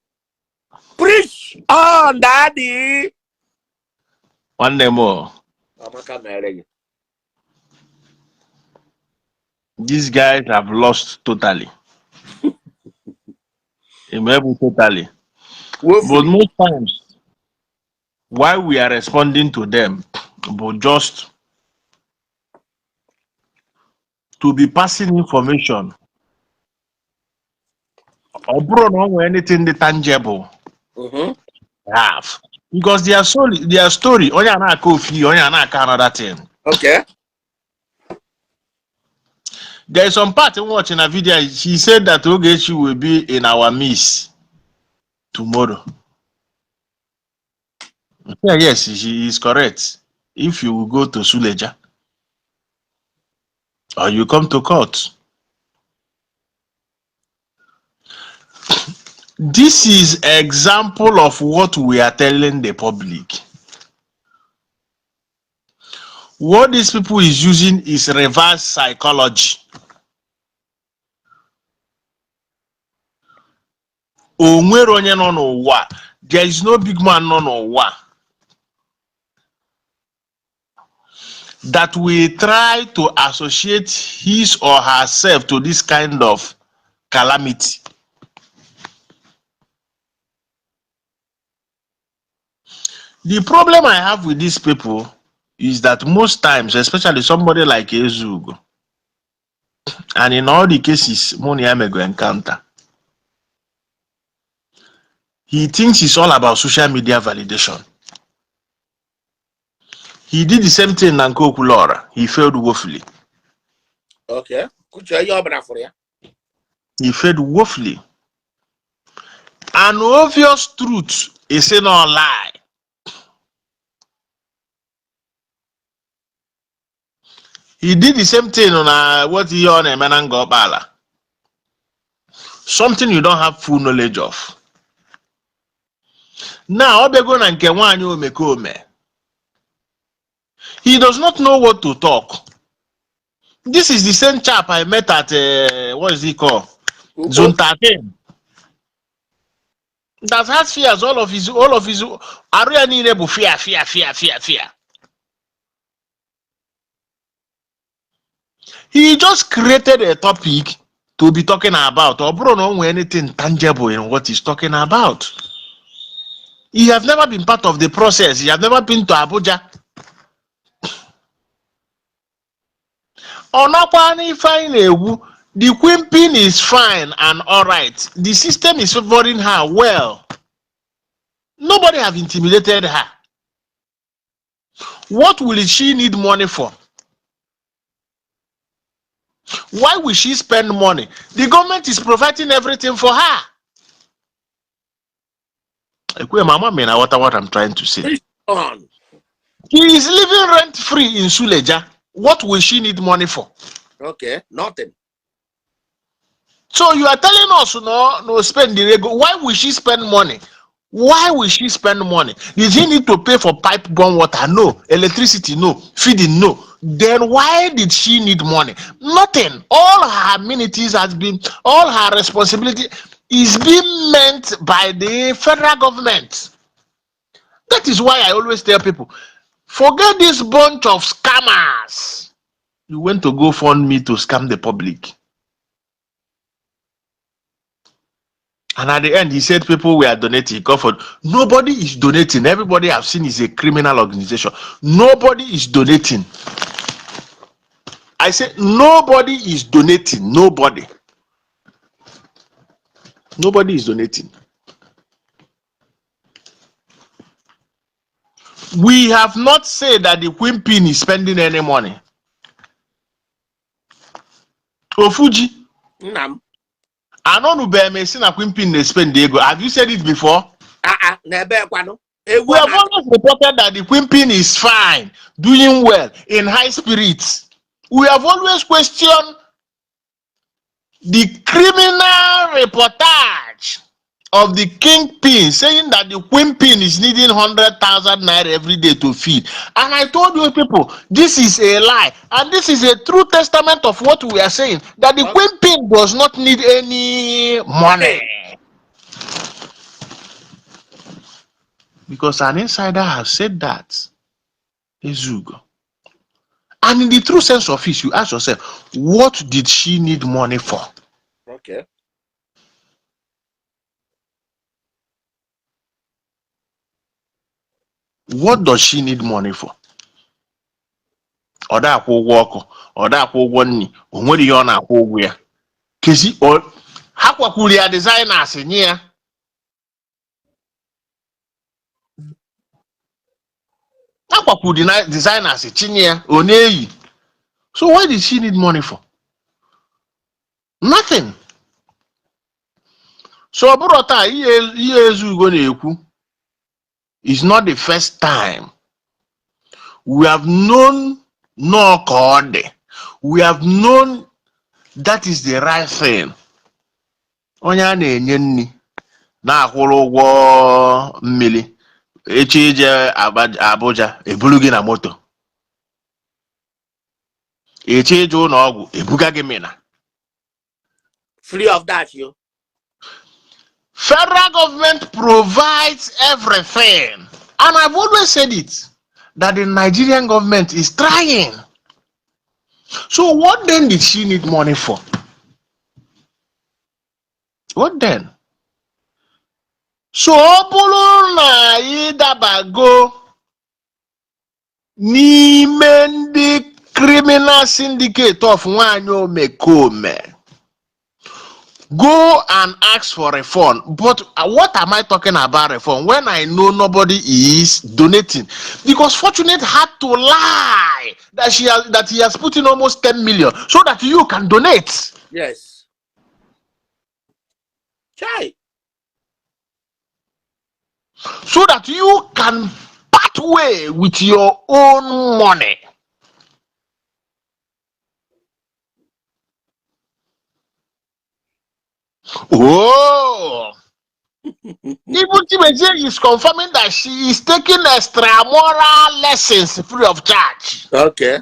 Preach on, daddy. Nwanne m o, Amaka mere gị. These guys have lost totally. Maybe totally. But Woefully. most times, why we are responding to them, but just to be passing information. Ọ bụrụ na ọ nwere anything dị tangible have. Because their story, onye a na-akọ ofu ihe, onye a na-akọ another thing. There is some part in watching a video. She said that Ogechi will be in our midst tomorrow. Yeah, yes, she is correct. If you will go to Suleja or you come to court. This is example of what we are telling the public. What these people is using is reverse psychology. O nwere onye nọ n'ụwa. There is no big man nọ n'ụwa that will try to associate his or herself to this kind of calamity. The problem I have with these people is that most times, especially somebody like Ezugo, and in all the cases Moni go encounter, he thinks it's all about social media validation. He did the same thing na nke Okwuluora. He failed woefully. Okay. Kuche ihe ọbụla fụrụ ya. He failed woefully. An obvious truth is not a lie. He did the same thing on what ihe ọ na-eme na Ngor Okpala. Something you don't have full knowledge of. Now, ọ bịago na nke nwaanyị omekome. He does not know what to talk. This is the same chap I met at, what is it called? Ukpo. Zone 13. That has fears, all of his, arụ ya niile bụ fear, fear, fear, fear, fear. He just created a topic to be talking about. Ọ bụrụ na o nwee anything tangible in what he's talking about. He has never been part of the process. He has never been to Abuja. Ọ nọkwa n'ife anyị na-ekwu, the queen is fine and all right. The system is favoring her well. Nobody have intimidated her. What will she need money for? Why will she spend money? The government is providing everything for her. Ekwe, mama me na what I'm trying to say. Preach on. She is living rent free in Suleja. What will she need money for? Okay. Nothing. So you are telling us no spend the ego. Why will she spend money? Why will she spend money? Did he need to pay for pipe borne water? No. Electricity? No. Feeding? No. Then why did she need money? Nothing. All her amenities has been, all her responsibility is being meant by the federal government. That is why I always tell people, forget this bunch of scammers. You went to go fund me to scam the public. And at the end, he said people were donating. God for nobody is donating. Everybody I've seen is a criminal organization. Nobody is donating. I said nobody is donating. Nobody. Nobody is donating. We have not said that the Queen Pin is spending any money. Ofuji, Nna m. anọnụbeghị m esi na Queen Pin na-spend ego. Have you said it before? Ah ah, n'ebe kwanụ. Ewu We have na always reported that the Queen Pin is fine, doing well, in high spirits. We have always questioned the criminal reportage of the kingpin saying that the queen pin is needing 100,000 naira every day to feed. And I told you people, this is a lie. And this is a true testament of what we are saying, that the queen pin does not need any money. Because an insider has said that. Ezugo. And in the true sense of it, you ask yourself, what did she need money for? Okay. What does she need money for? Ọ da akwụ ụgwọ ọkụ, ọ da akwụ ụgwọ nri, o nwere ihe ọ na-akwụ ụgwọ ya. Kezi ha kwakwuru ya designers nye ya. Ha kwakwuru designers chinye ya, ọ na-eyi. So what did she need money for? Nothing. So ọ bụrụ taa ihe Ezugo na-ekwu is not the first time. We have known no ka ọ dị. We have known that is the right thing. Onye a na-enye nri na-akwụrụ ụgwọ mmiri echi ije Abuja eburu gị na moto, echi ije ụlọ ọgwụ ebuga gị Mina. Free of that, yo. Federal government provides everything. And I've always said it, that the Nigerian government is trying. So what then did she need money for? What then? So ọ bụrụ na ị dabago n'ime ndị criminal syndicate of nwanyị omekome, go and ask for refund. But what am I talking about refund when I know nobody is donating? Because Fortunate had to lie that he has put in almost 10 million so that you can donate. Yes. Chai. So that you can part way with your own money. Oh, even Chimezie is confirming that she is taking extramural lessons free of charge. Okay.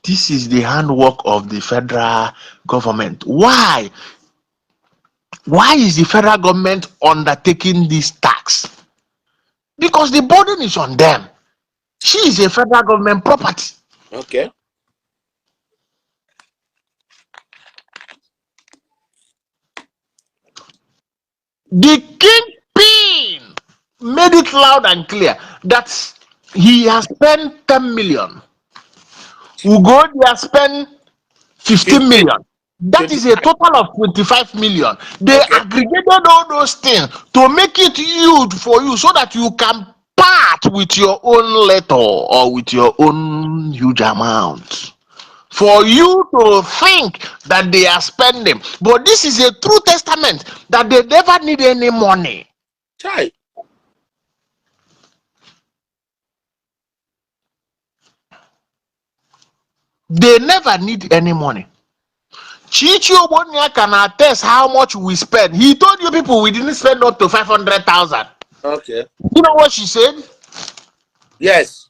This is the handwork of the federal government. Why? Why is the federal government undertaking this tax? Because the burden is on them. She is a federal government property. Okay. The kingpin made it loud and clear that he has spent 10 million. Ugo has spent 15 million. That is a total of 25 million. They aggregated all those things to make it huge for you so that you can part with your own letter or with your own huge amount. For you to think that they are spending. But this is a true testament that they never need any money. Chai. They never need any money. Chichi Obonia can attest how much we spend. He told you people we didn't spend up to 500,000. Okay. You know what she said? Yes.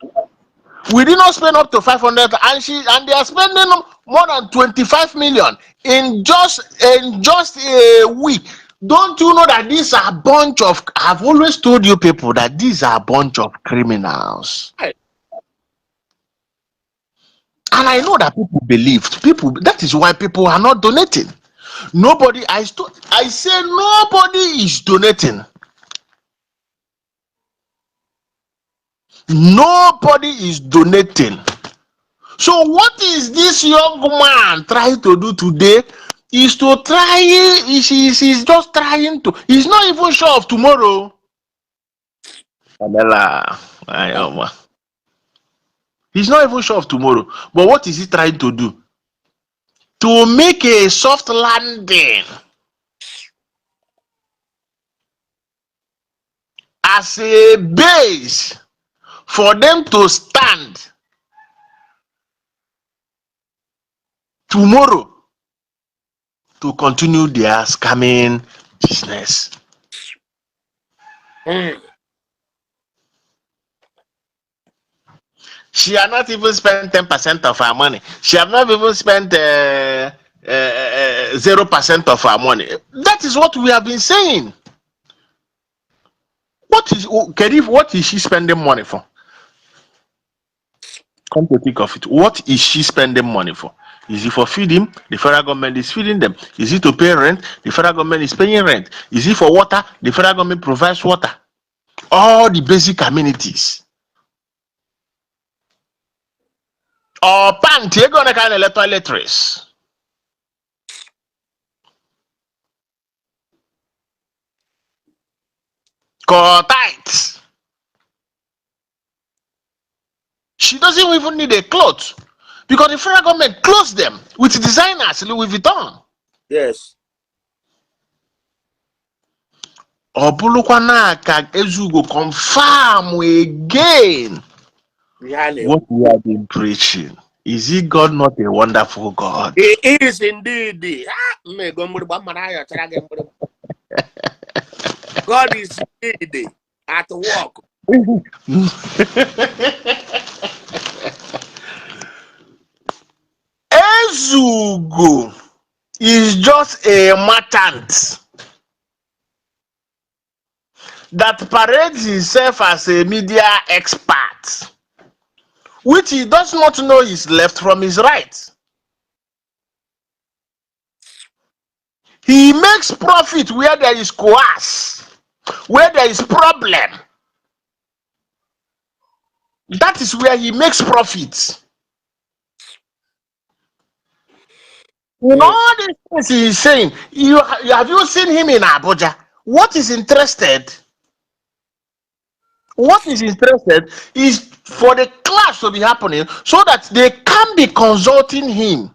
We did not spend up to 500, and they are spending more than 25 million in just a week. Don't you know that these are a bunch of? I've always told you people that these are a bunch of criminals. Right. And I know that people believed. People, that is why people are not donating. Nobody, I say nobody is donating. Nobody is donating. So what is this young man trying to do today? Is to try, he's just trying to, he's not even sure of tomorrow. He's not even sure of tomorrow. But what is he trying to do? To make a soft landing as a base for them to stand tomorrow to continue their scamming business. Mm. She had not even spent 10% of her money. She have not even spent 0% of our money. That is what we have been saying. What is Kerif, what is she spending money for? Come to think of it, what is she spending money for? Is it for feeding? The federal government is feeding them. Is it to pay rent? The federal government is paying rent. Is it for water? The federal government provides water. All the basic amenities. Or pant, ego na ka na-ele toiletries. Ka ọ tight. She doesn't even need a cloth because the federal government clothes them with designers, Louis Vuitton. Yes. Ọ bụrụkwa na ka Ezugo confirm again Ihe a na-ekwu. what we have been preaching. Is he God not a wonderful God? He is indeed. Ah, mma ego mgbịrịgba mmadụ ayọchara gị mgbịrịgba. God is indeed at work. Ezugo is just a merchant that parades himself as a media expert, which he does not know his left from his right. He makes profit where there is coerce, where there is problem. That is where he makes profit. In all these things he is saying, you have you seen him in Abuja? What is interested? What is interested is for the clash to be happening so that they can be consulting him.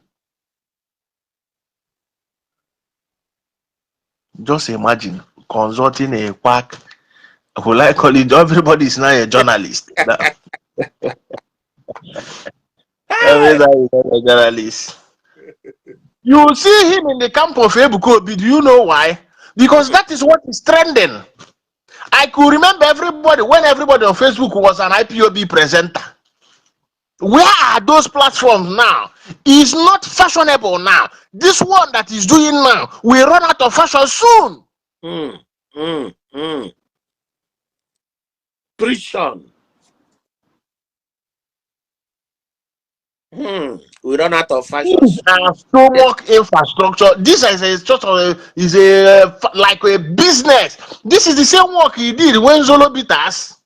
Just imagine consulting a quack. Will I call it? Everybody is now a journalist. Now, everybody is now a journalist. You see him in the camp of Ebuka Obi. Do you know why? Because that is what is trending. I could remember everybody when everybody on Facebook was an IPOB presenter. Where are those platforms now? It's not fashionable now. This one that is doing now will run out of fashion soon. Preach on. We run out of fashion. These are stomach infrastructure. This is a sort of a, is a like a business. This is the same work he did when Zolo Bitters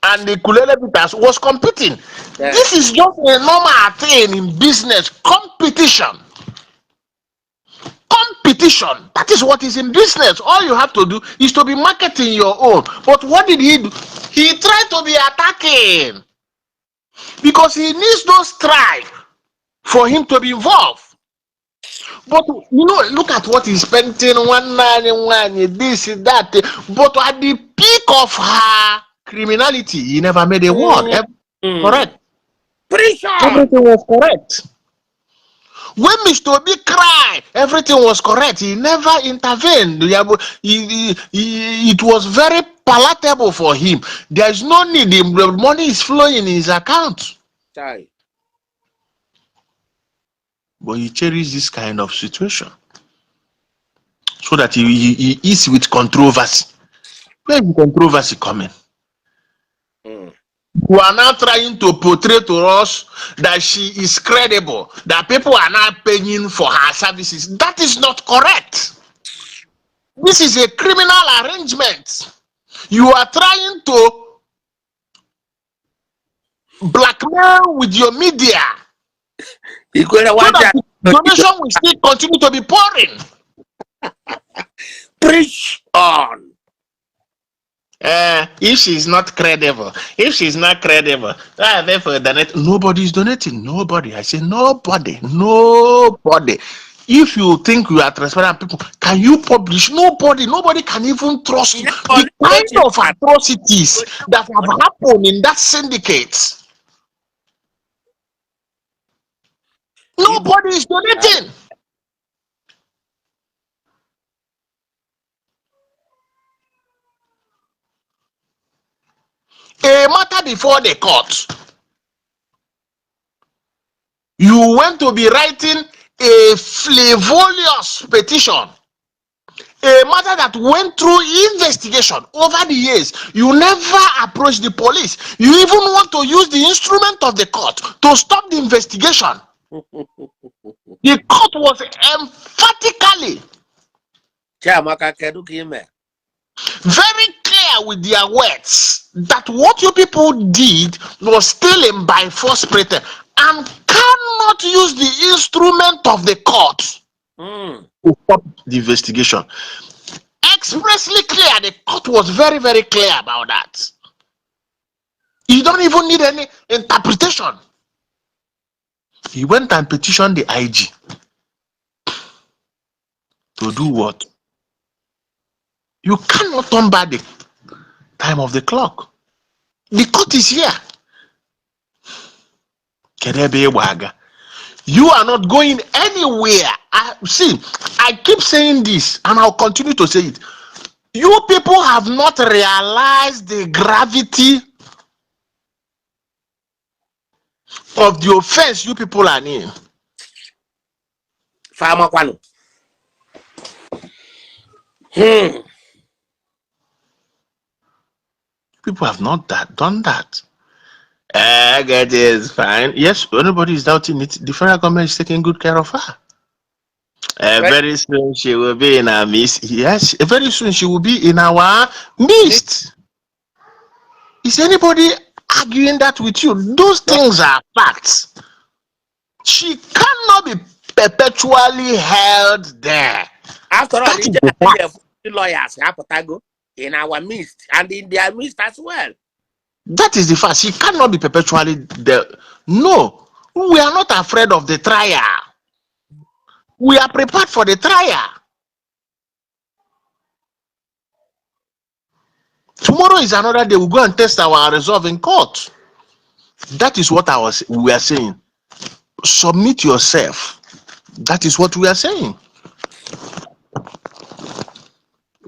and the Kulele Bitters was competing. Yeah. This is just a normal thing in business. Competition. Competition. That is what is in business. All you have to do is to be marketing your own. But what did he do? He tried to be attacking because he needs those strike for him to be involved. But you know, look at what he's spending 191, this, that. But at the peak of her criminality, he never made a word. Correct. Preach on. Everything was correct. When Mr. Obi cried, everything was correct. He never intervened. It was very palatable for him. There is no need. The money is flowing in his account. Chai. But he cherishes this kind of situation so that he is with controversy. Where is the controversy coming? You are now trying to portray to us that she is credible, that people are now paying for her services. That is not correct. This is a criminal arrangement. You are trying to blackmail with your media Ikwere so waja. that donation will still continue to be pouring. Preach on. If she's not credible, if she's not credible, therefore donate. Nobody is donating. Nobody. I say nobody. Nobody. If you think you are transparent people, can you publish? Nobody. Nobody can even trust you. The kind of atrocities that have happened in that syndicate. Nobody is donating. A matter before the court. You went to be writing A frivolous petition, a matter that went through investigation over the years. You never approach the police. You even want to use the instrument of the court to stop the investigation. The court was emphatically Chiamaka, kedu ka ime? very clear with their words that what you people did was stealing by false pretense and cannot use the instrument of the court to stop the investigation. Expressly clear, the court was very, very clear about that. You don't even need any interpretation. He went and petitioned the IG to do what? You cannot turn back the time of the clock. The court is here. Kedu ebe ị gbaga? You are not going anywhere. See, I keep saying this and I'll continue to say it. You people have not realized the gravity of the offense you people are in. Fa amakwanụ. People have not done that. Get is fine. Yes, anybody is doubting it. The federal government is taking good care of her. Very soon she will be in our midst. Yes, very soon she will be in our midst. Is anybody arguing that with you? Those things are facts. She cannot be perpetually held there. After all, That is ije the fact. the lawyers apụtago in our midst and in their midst as well. That is the fact. She cannot be perpetually there. No, we are not afraid of the trial. We are prepared for the trial. Tomorrow is another day. We go and test our resolve in court. That is what we are saying. Submit yourself. That is what we are saying.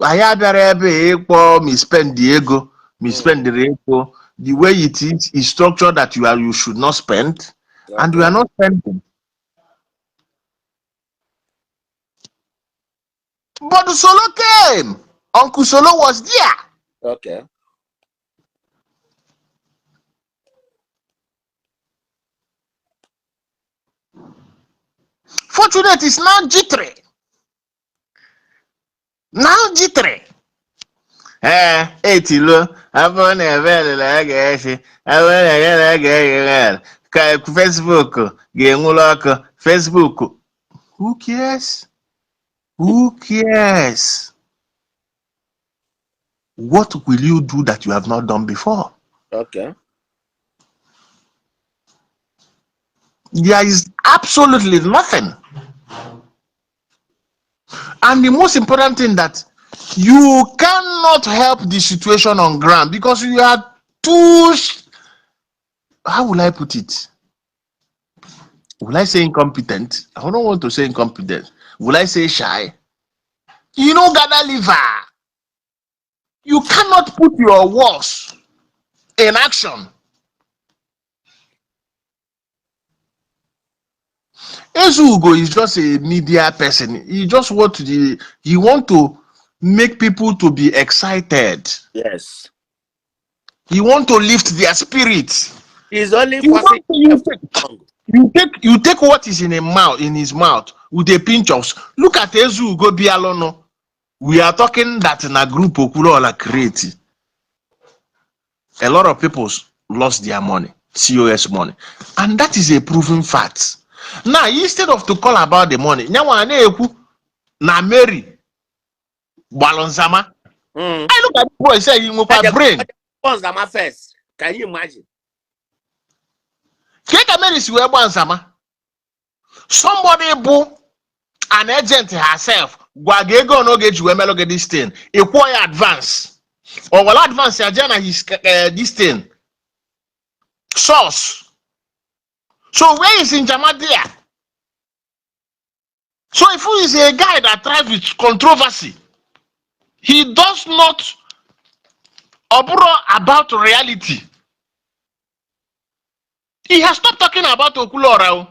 Anyị abịara ebe ịkpọ misspend ego, misspend ego. The way it is structured that you should not spend, and we are not spending. But Solo came. Uncle Solo was there. Fortunate is now jittery. Now jittery. Etilo, abụ na ebe ga-esi, abụ na ebe ga-esi, ka Facebook ga-enwuru ọkụ, Facebook. Who cares? Who cares? What will you do that you have not done before? There is absolutely nothing. And the most important thing that you cannot help the situation on ground because you are too, how will I put it? Will I say incompetent? I don't want to say incompetent. Will I say shy? You know, gather liver. You cannot put your words in action. Ezugo is just a media person. He just want to the, he want to make people to be excited. He want to lift their spirits. He's only You forcing want to, you take what is in a mouth, in his mouth with a pinch of. Look at Ezugo Bialono. We are talking that in a group Okurola create. A lot of people lost their money, COS money, and that is a proven fact. Now, instead of to call about the money, nyawa na-ekwu na Mary gbalụ nzama. I look at the boy say he nwekwa brain. Nzama first. Can you imagine? Ka ka Mary si wee gba nzama? Somebody bụ an agent herself gwa gị ego n'oge eji wee melụ gị this thing. Ị kwụọ ya advance. Ọ were advance ya jee na his this thing. Source. So where is Njama there? So if he is a guy that thrives with controversy, he does not obro about reality. He has stopped talking about Okwuluora.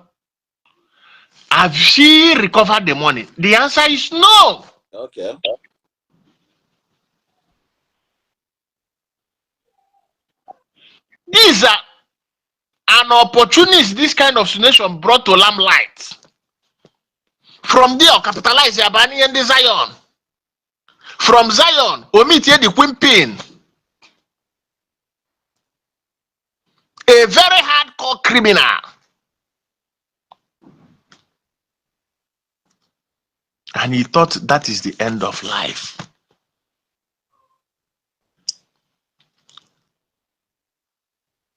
Have she recovered the money? The answer is no. Okay. These are an opportunist this kind of situation brought to limelight. From there, capitalize ya banye ihe ndị Zion. From Zion, o meetie the Queen a very hardcore criminal. And he thought that is the end of life.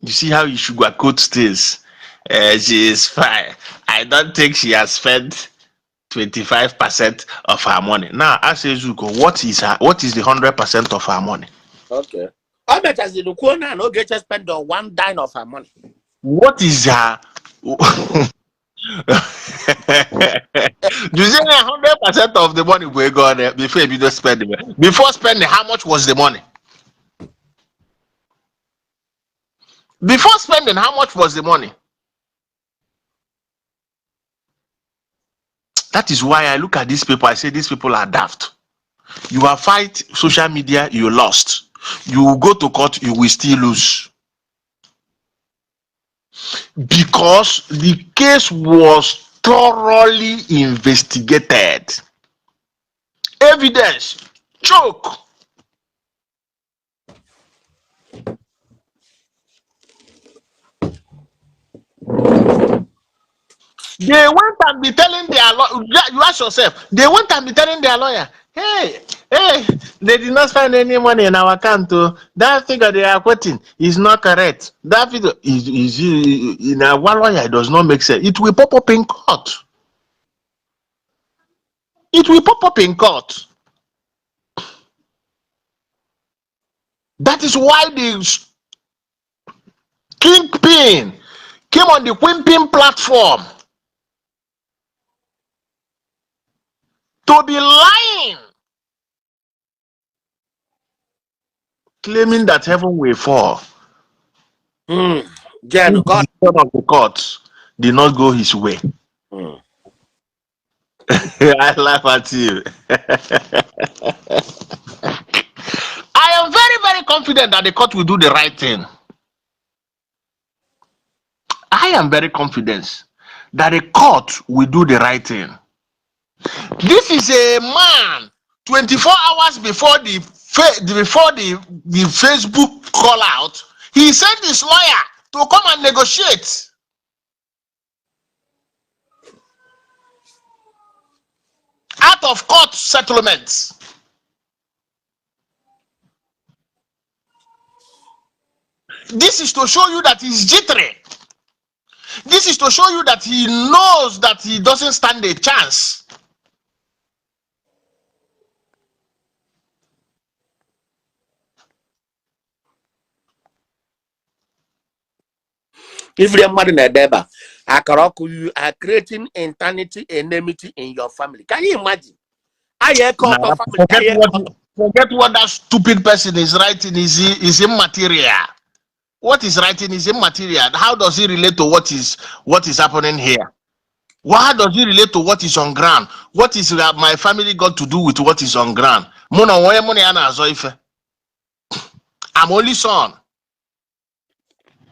You see how he sugarcoats things. She is fine. I don't think she has spent 25% of her money. Now, ask Ezuko, what is the 100% of her money? Okay. O mechaziri kwuo na na Ogechi spend on one dime of her money. What is her You say 100% of the money will go there before you don't spend it. Before spending, how much was the money? Before spending, how much was the money? That is why I look at these people. I say these people are daft. You are fight social media, you lost. You will go to court, you will still lose. Because the case was thoroughly investigated. Evidence, choke. They went and be telling their lawyer. You ask yourself, they went and be telling their lawyer, hey, hey, they did not find any money in our account. Oh. That figure they are quoting is not correct. That figure is in our lawyer, it does not make sense. It will pop up in court. It will pop up in court. That is why the kingpin came on the Queenpin platform to be lying, claiming that heaven will fall. Jen, God. The of the court did not go his way. I laugh at you. I am very, very confident that the court will do the right thing. I am very confident that the court will do the right thing. This is a man 24 hours before the Facebook call out, he sent his lawyer to come and negotiate. Out of court settlements. This is to show you that he's jittery. This is to show you that he knows that he doesn't stand a chance. If the mmadụ na-ede ebe a, akara ọkụ, you are creating eternity enmity in your family. Can you imagine? Nah, forget what that stupid person is writing is immaterial. What is writing is immaterial. How does it relate to what is happening here? How does it relate to what is on ground? What is my family got to do with what is on ground? I'm only son.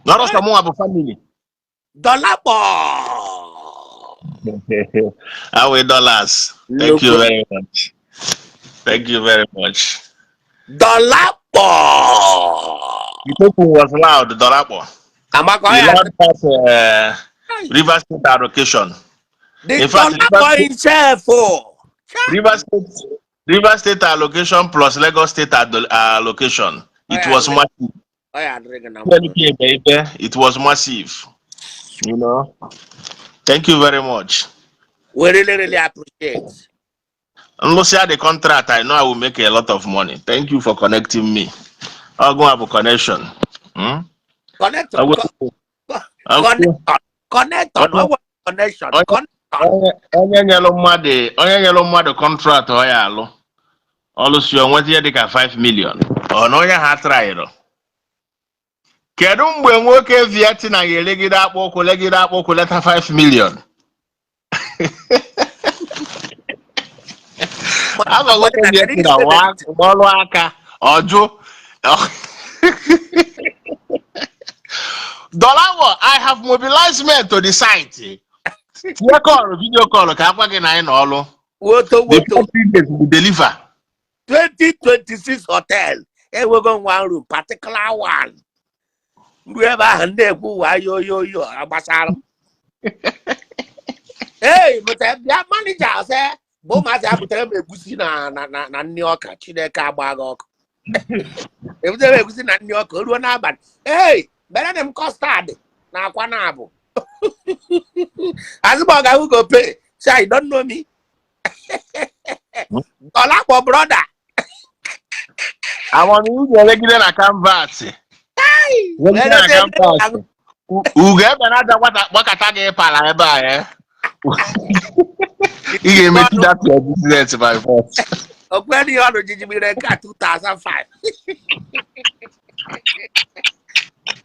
Not someone have a family. Dollar. Our dollars. Thank you very much. Thank you very much. Dollar. The people was loud. Dollar. Loud pass, River State allocation. The In fact, River State allocation plus Lagos State allocation. It was massive. It was massive. You know. Thank you very much. We really, really appreciate. Unless you had the contract, I know I will make a lot of money. Thank you for connecting me. I'll go have a connection. Connect. Connect. Connection. Onye nyelu mmadụ contract ọ ya alụ. Ọlụsi onweta ihe dịka 5 million. Ọ na onye ha traịrị. Kedu mgbe nwoke Vietnam ga-elegide akpụ ụkwụ legide akpụ ụkwụ leta 5 million? Agwago m ya na ọrụ aka ọjụ. Dọlawo, I have mobilized men to the site. Tinye call, video call ka akwa gị na anyị nọ ọlụ. Woto The woto. first 3 days we deliver. 2026 hotel enwego one room, particular one. Ruo ebe ahụ ndị ekwu ụwa yoyoyo agbasara. Ei, bute bịa manager sị bụ ụmụazị a butere m egusi na nni ọka. Chineke agba gị ọkụ. Ebutere m egusi na nni ọka, o ruo n'abalị, ei, bere m custard na akwa na abụ azụmọga. Who go pay? Say you don't know me. Dọlakpọ, brother. Amamihe ga-elegide na canvas. Legide na canvas. Ugo ebe na-aja gbakọta gị pala ebe a ya. Ị ga-emechi that your business by force. Okweri ọnụ jiji mmiri nke a 2005.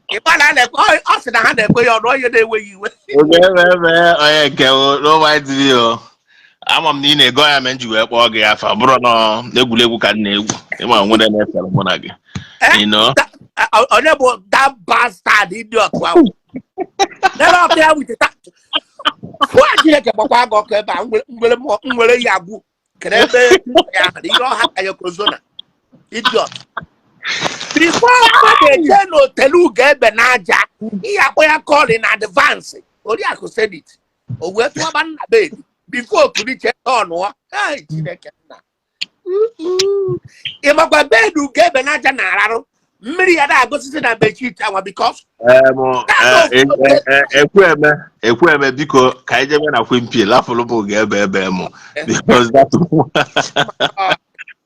Ịma na a na-ekwe, ọ sị na ha na-ekwe ya ọnụ onye na-enweghị iwe. Ugo ebe ebe onye nke o, no mind me o. Ama m na ị na-ego ya mee m ji wee kpọọ gị afa, bụrụ na egwuregwu ka m na-egwu. Ịma nwere na-esere mụ na gị. Eh? You know? Onye bụ that bastard idiot ahụ? Nere ọkụ ya wite ta. Fụa Chineke gbakwa gị ọkụ ebe a nwere ya agwụ. Kedu ebe ya ihe ọha ka ya kozona? Idiot. Before mmadụ eje n'hotelu Ugo ebe n'aja, ihe akpọ ya call in advance. Oriakụ said it. O wee tụọba nna bed. Before okuliche ọnụọ. Ei, Chineke nna. Ị makwa bed Ugo ebe n'aja na-ararụ mmiri ya na-agosisi na bedsheet anwa because Ekwueme, Ekwueme, biko ka anyị jebe na Queen lafụlụ m Ugo ebe ebe mụ because that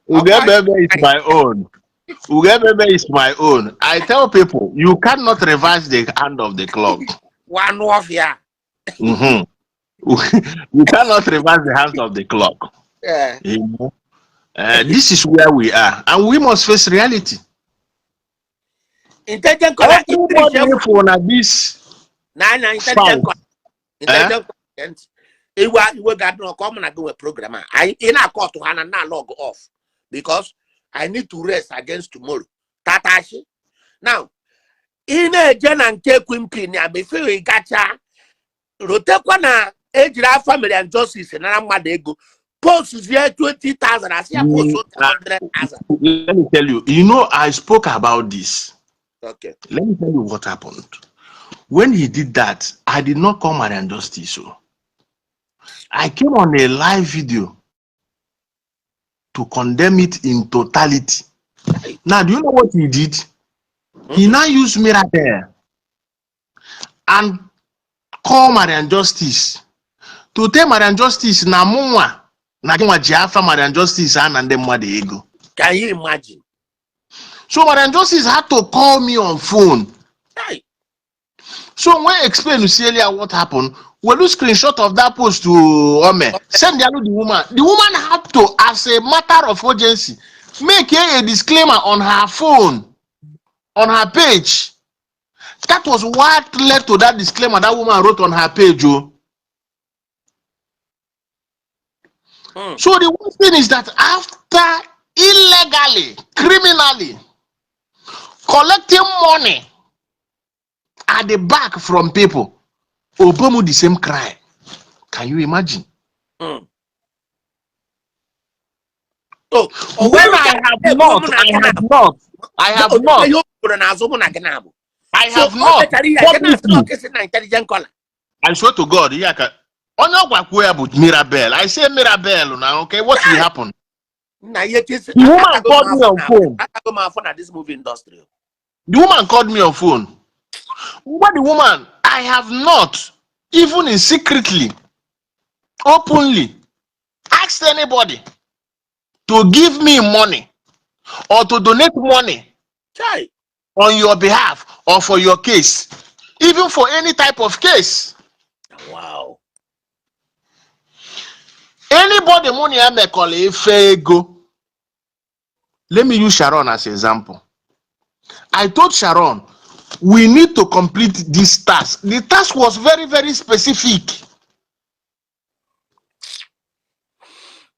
Ugo ebe ebe is my own. Ugo ebe ebe is my own. I tell people you cannot reverse the hand of the clock. Wanụ ọfịa. You cannot reverse the hands of the clock. You know? This is where we are, and we must face reality. Intelligent caller. Everybody for na this n'anya intelligent south. Caller, intelligent caller, iwe iwe ga-adị n'ọkụ ọ mụ na gị nwee program a anyị ị na-akọ ọtụ ha na log off because I need to rest against tomorrow. Tatashi now ị na-eje na nke Queen Pin ya before ị gacha rotekwa na ejiri afa Mariam Justice nara mmadụ ego postzie 20,000 asị ya post 100,000. Let me tell you, you know, I spoke about this. Okay. Let me tell you what happened. When he did that, I did not call Mariam Justice. So I came on a live video to condemn it in totality. Now, do you know what he did? He now used Mirabel and call Mariam Justice to tell Mariam Justice na mụnwa na gịnwa ji afa Mariam Justice a na ndị mmadụ ego. Can you imagine? So Mariam Justice had to call me on phone. Hey. So when I explain to Celia what happened, will you screenshot of that post to Ome? Send the the woman. The woman had to, as a matter of urgency, make a disclaimer on her phone, on her page. That was what led to that disclaimer that woman wrote on her page. Oh. So the worst thing is that after illegally, criminally collecting money at the back from people, Obomu the same crime. Can you imagine? So, When I have not, I have not, I have not, I have not publicly. I swear to God, yeah, onye ọgwa kwuo ya bụ Mirabel. I say Mirabel now, okay, what will happen? The woman called me on phone. Atago m afọ na this movie industry. The woman called me on phone. What the woman, I have not, even in secretly, openly, asked anybody to give me money or to donate money Chai. On your behalf or for your case, even for any type of case. Wow. Anybody money I may call ife ego. Let me use Sharon as an example. I told Sharon, we need to complete this task. The task was very, very specific.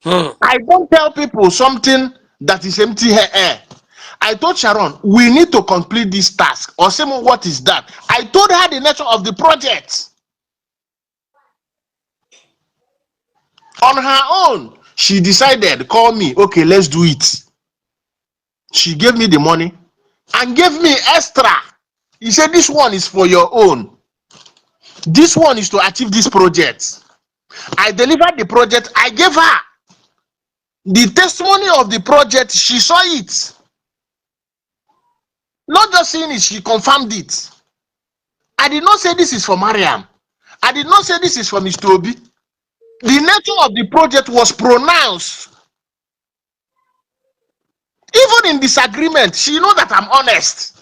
I don't tell people something that is empty air. I told Sharon, we need to complete this task. Or say, what is that? I told her the nature of the project. On her own, she decided, call me, okay, let's do it. She gave me the money and gave me extra. He said, this one is for your own. This one is to achieve this project. I delivered the project. I gave her the testimony of the project. She saw it. Not just seeing it, she confirmed it. I did not say this is for Mariam. I did not say this is for Mr. Obi. The nature of the project was pronounced. Even in disagreement, she know that I'm honest.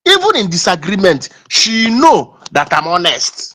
Even in disagreement, she know that I'm honest.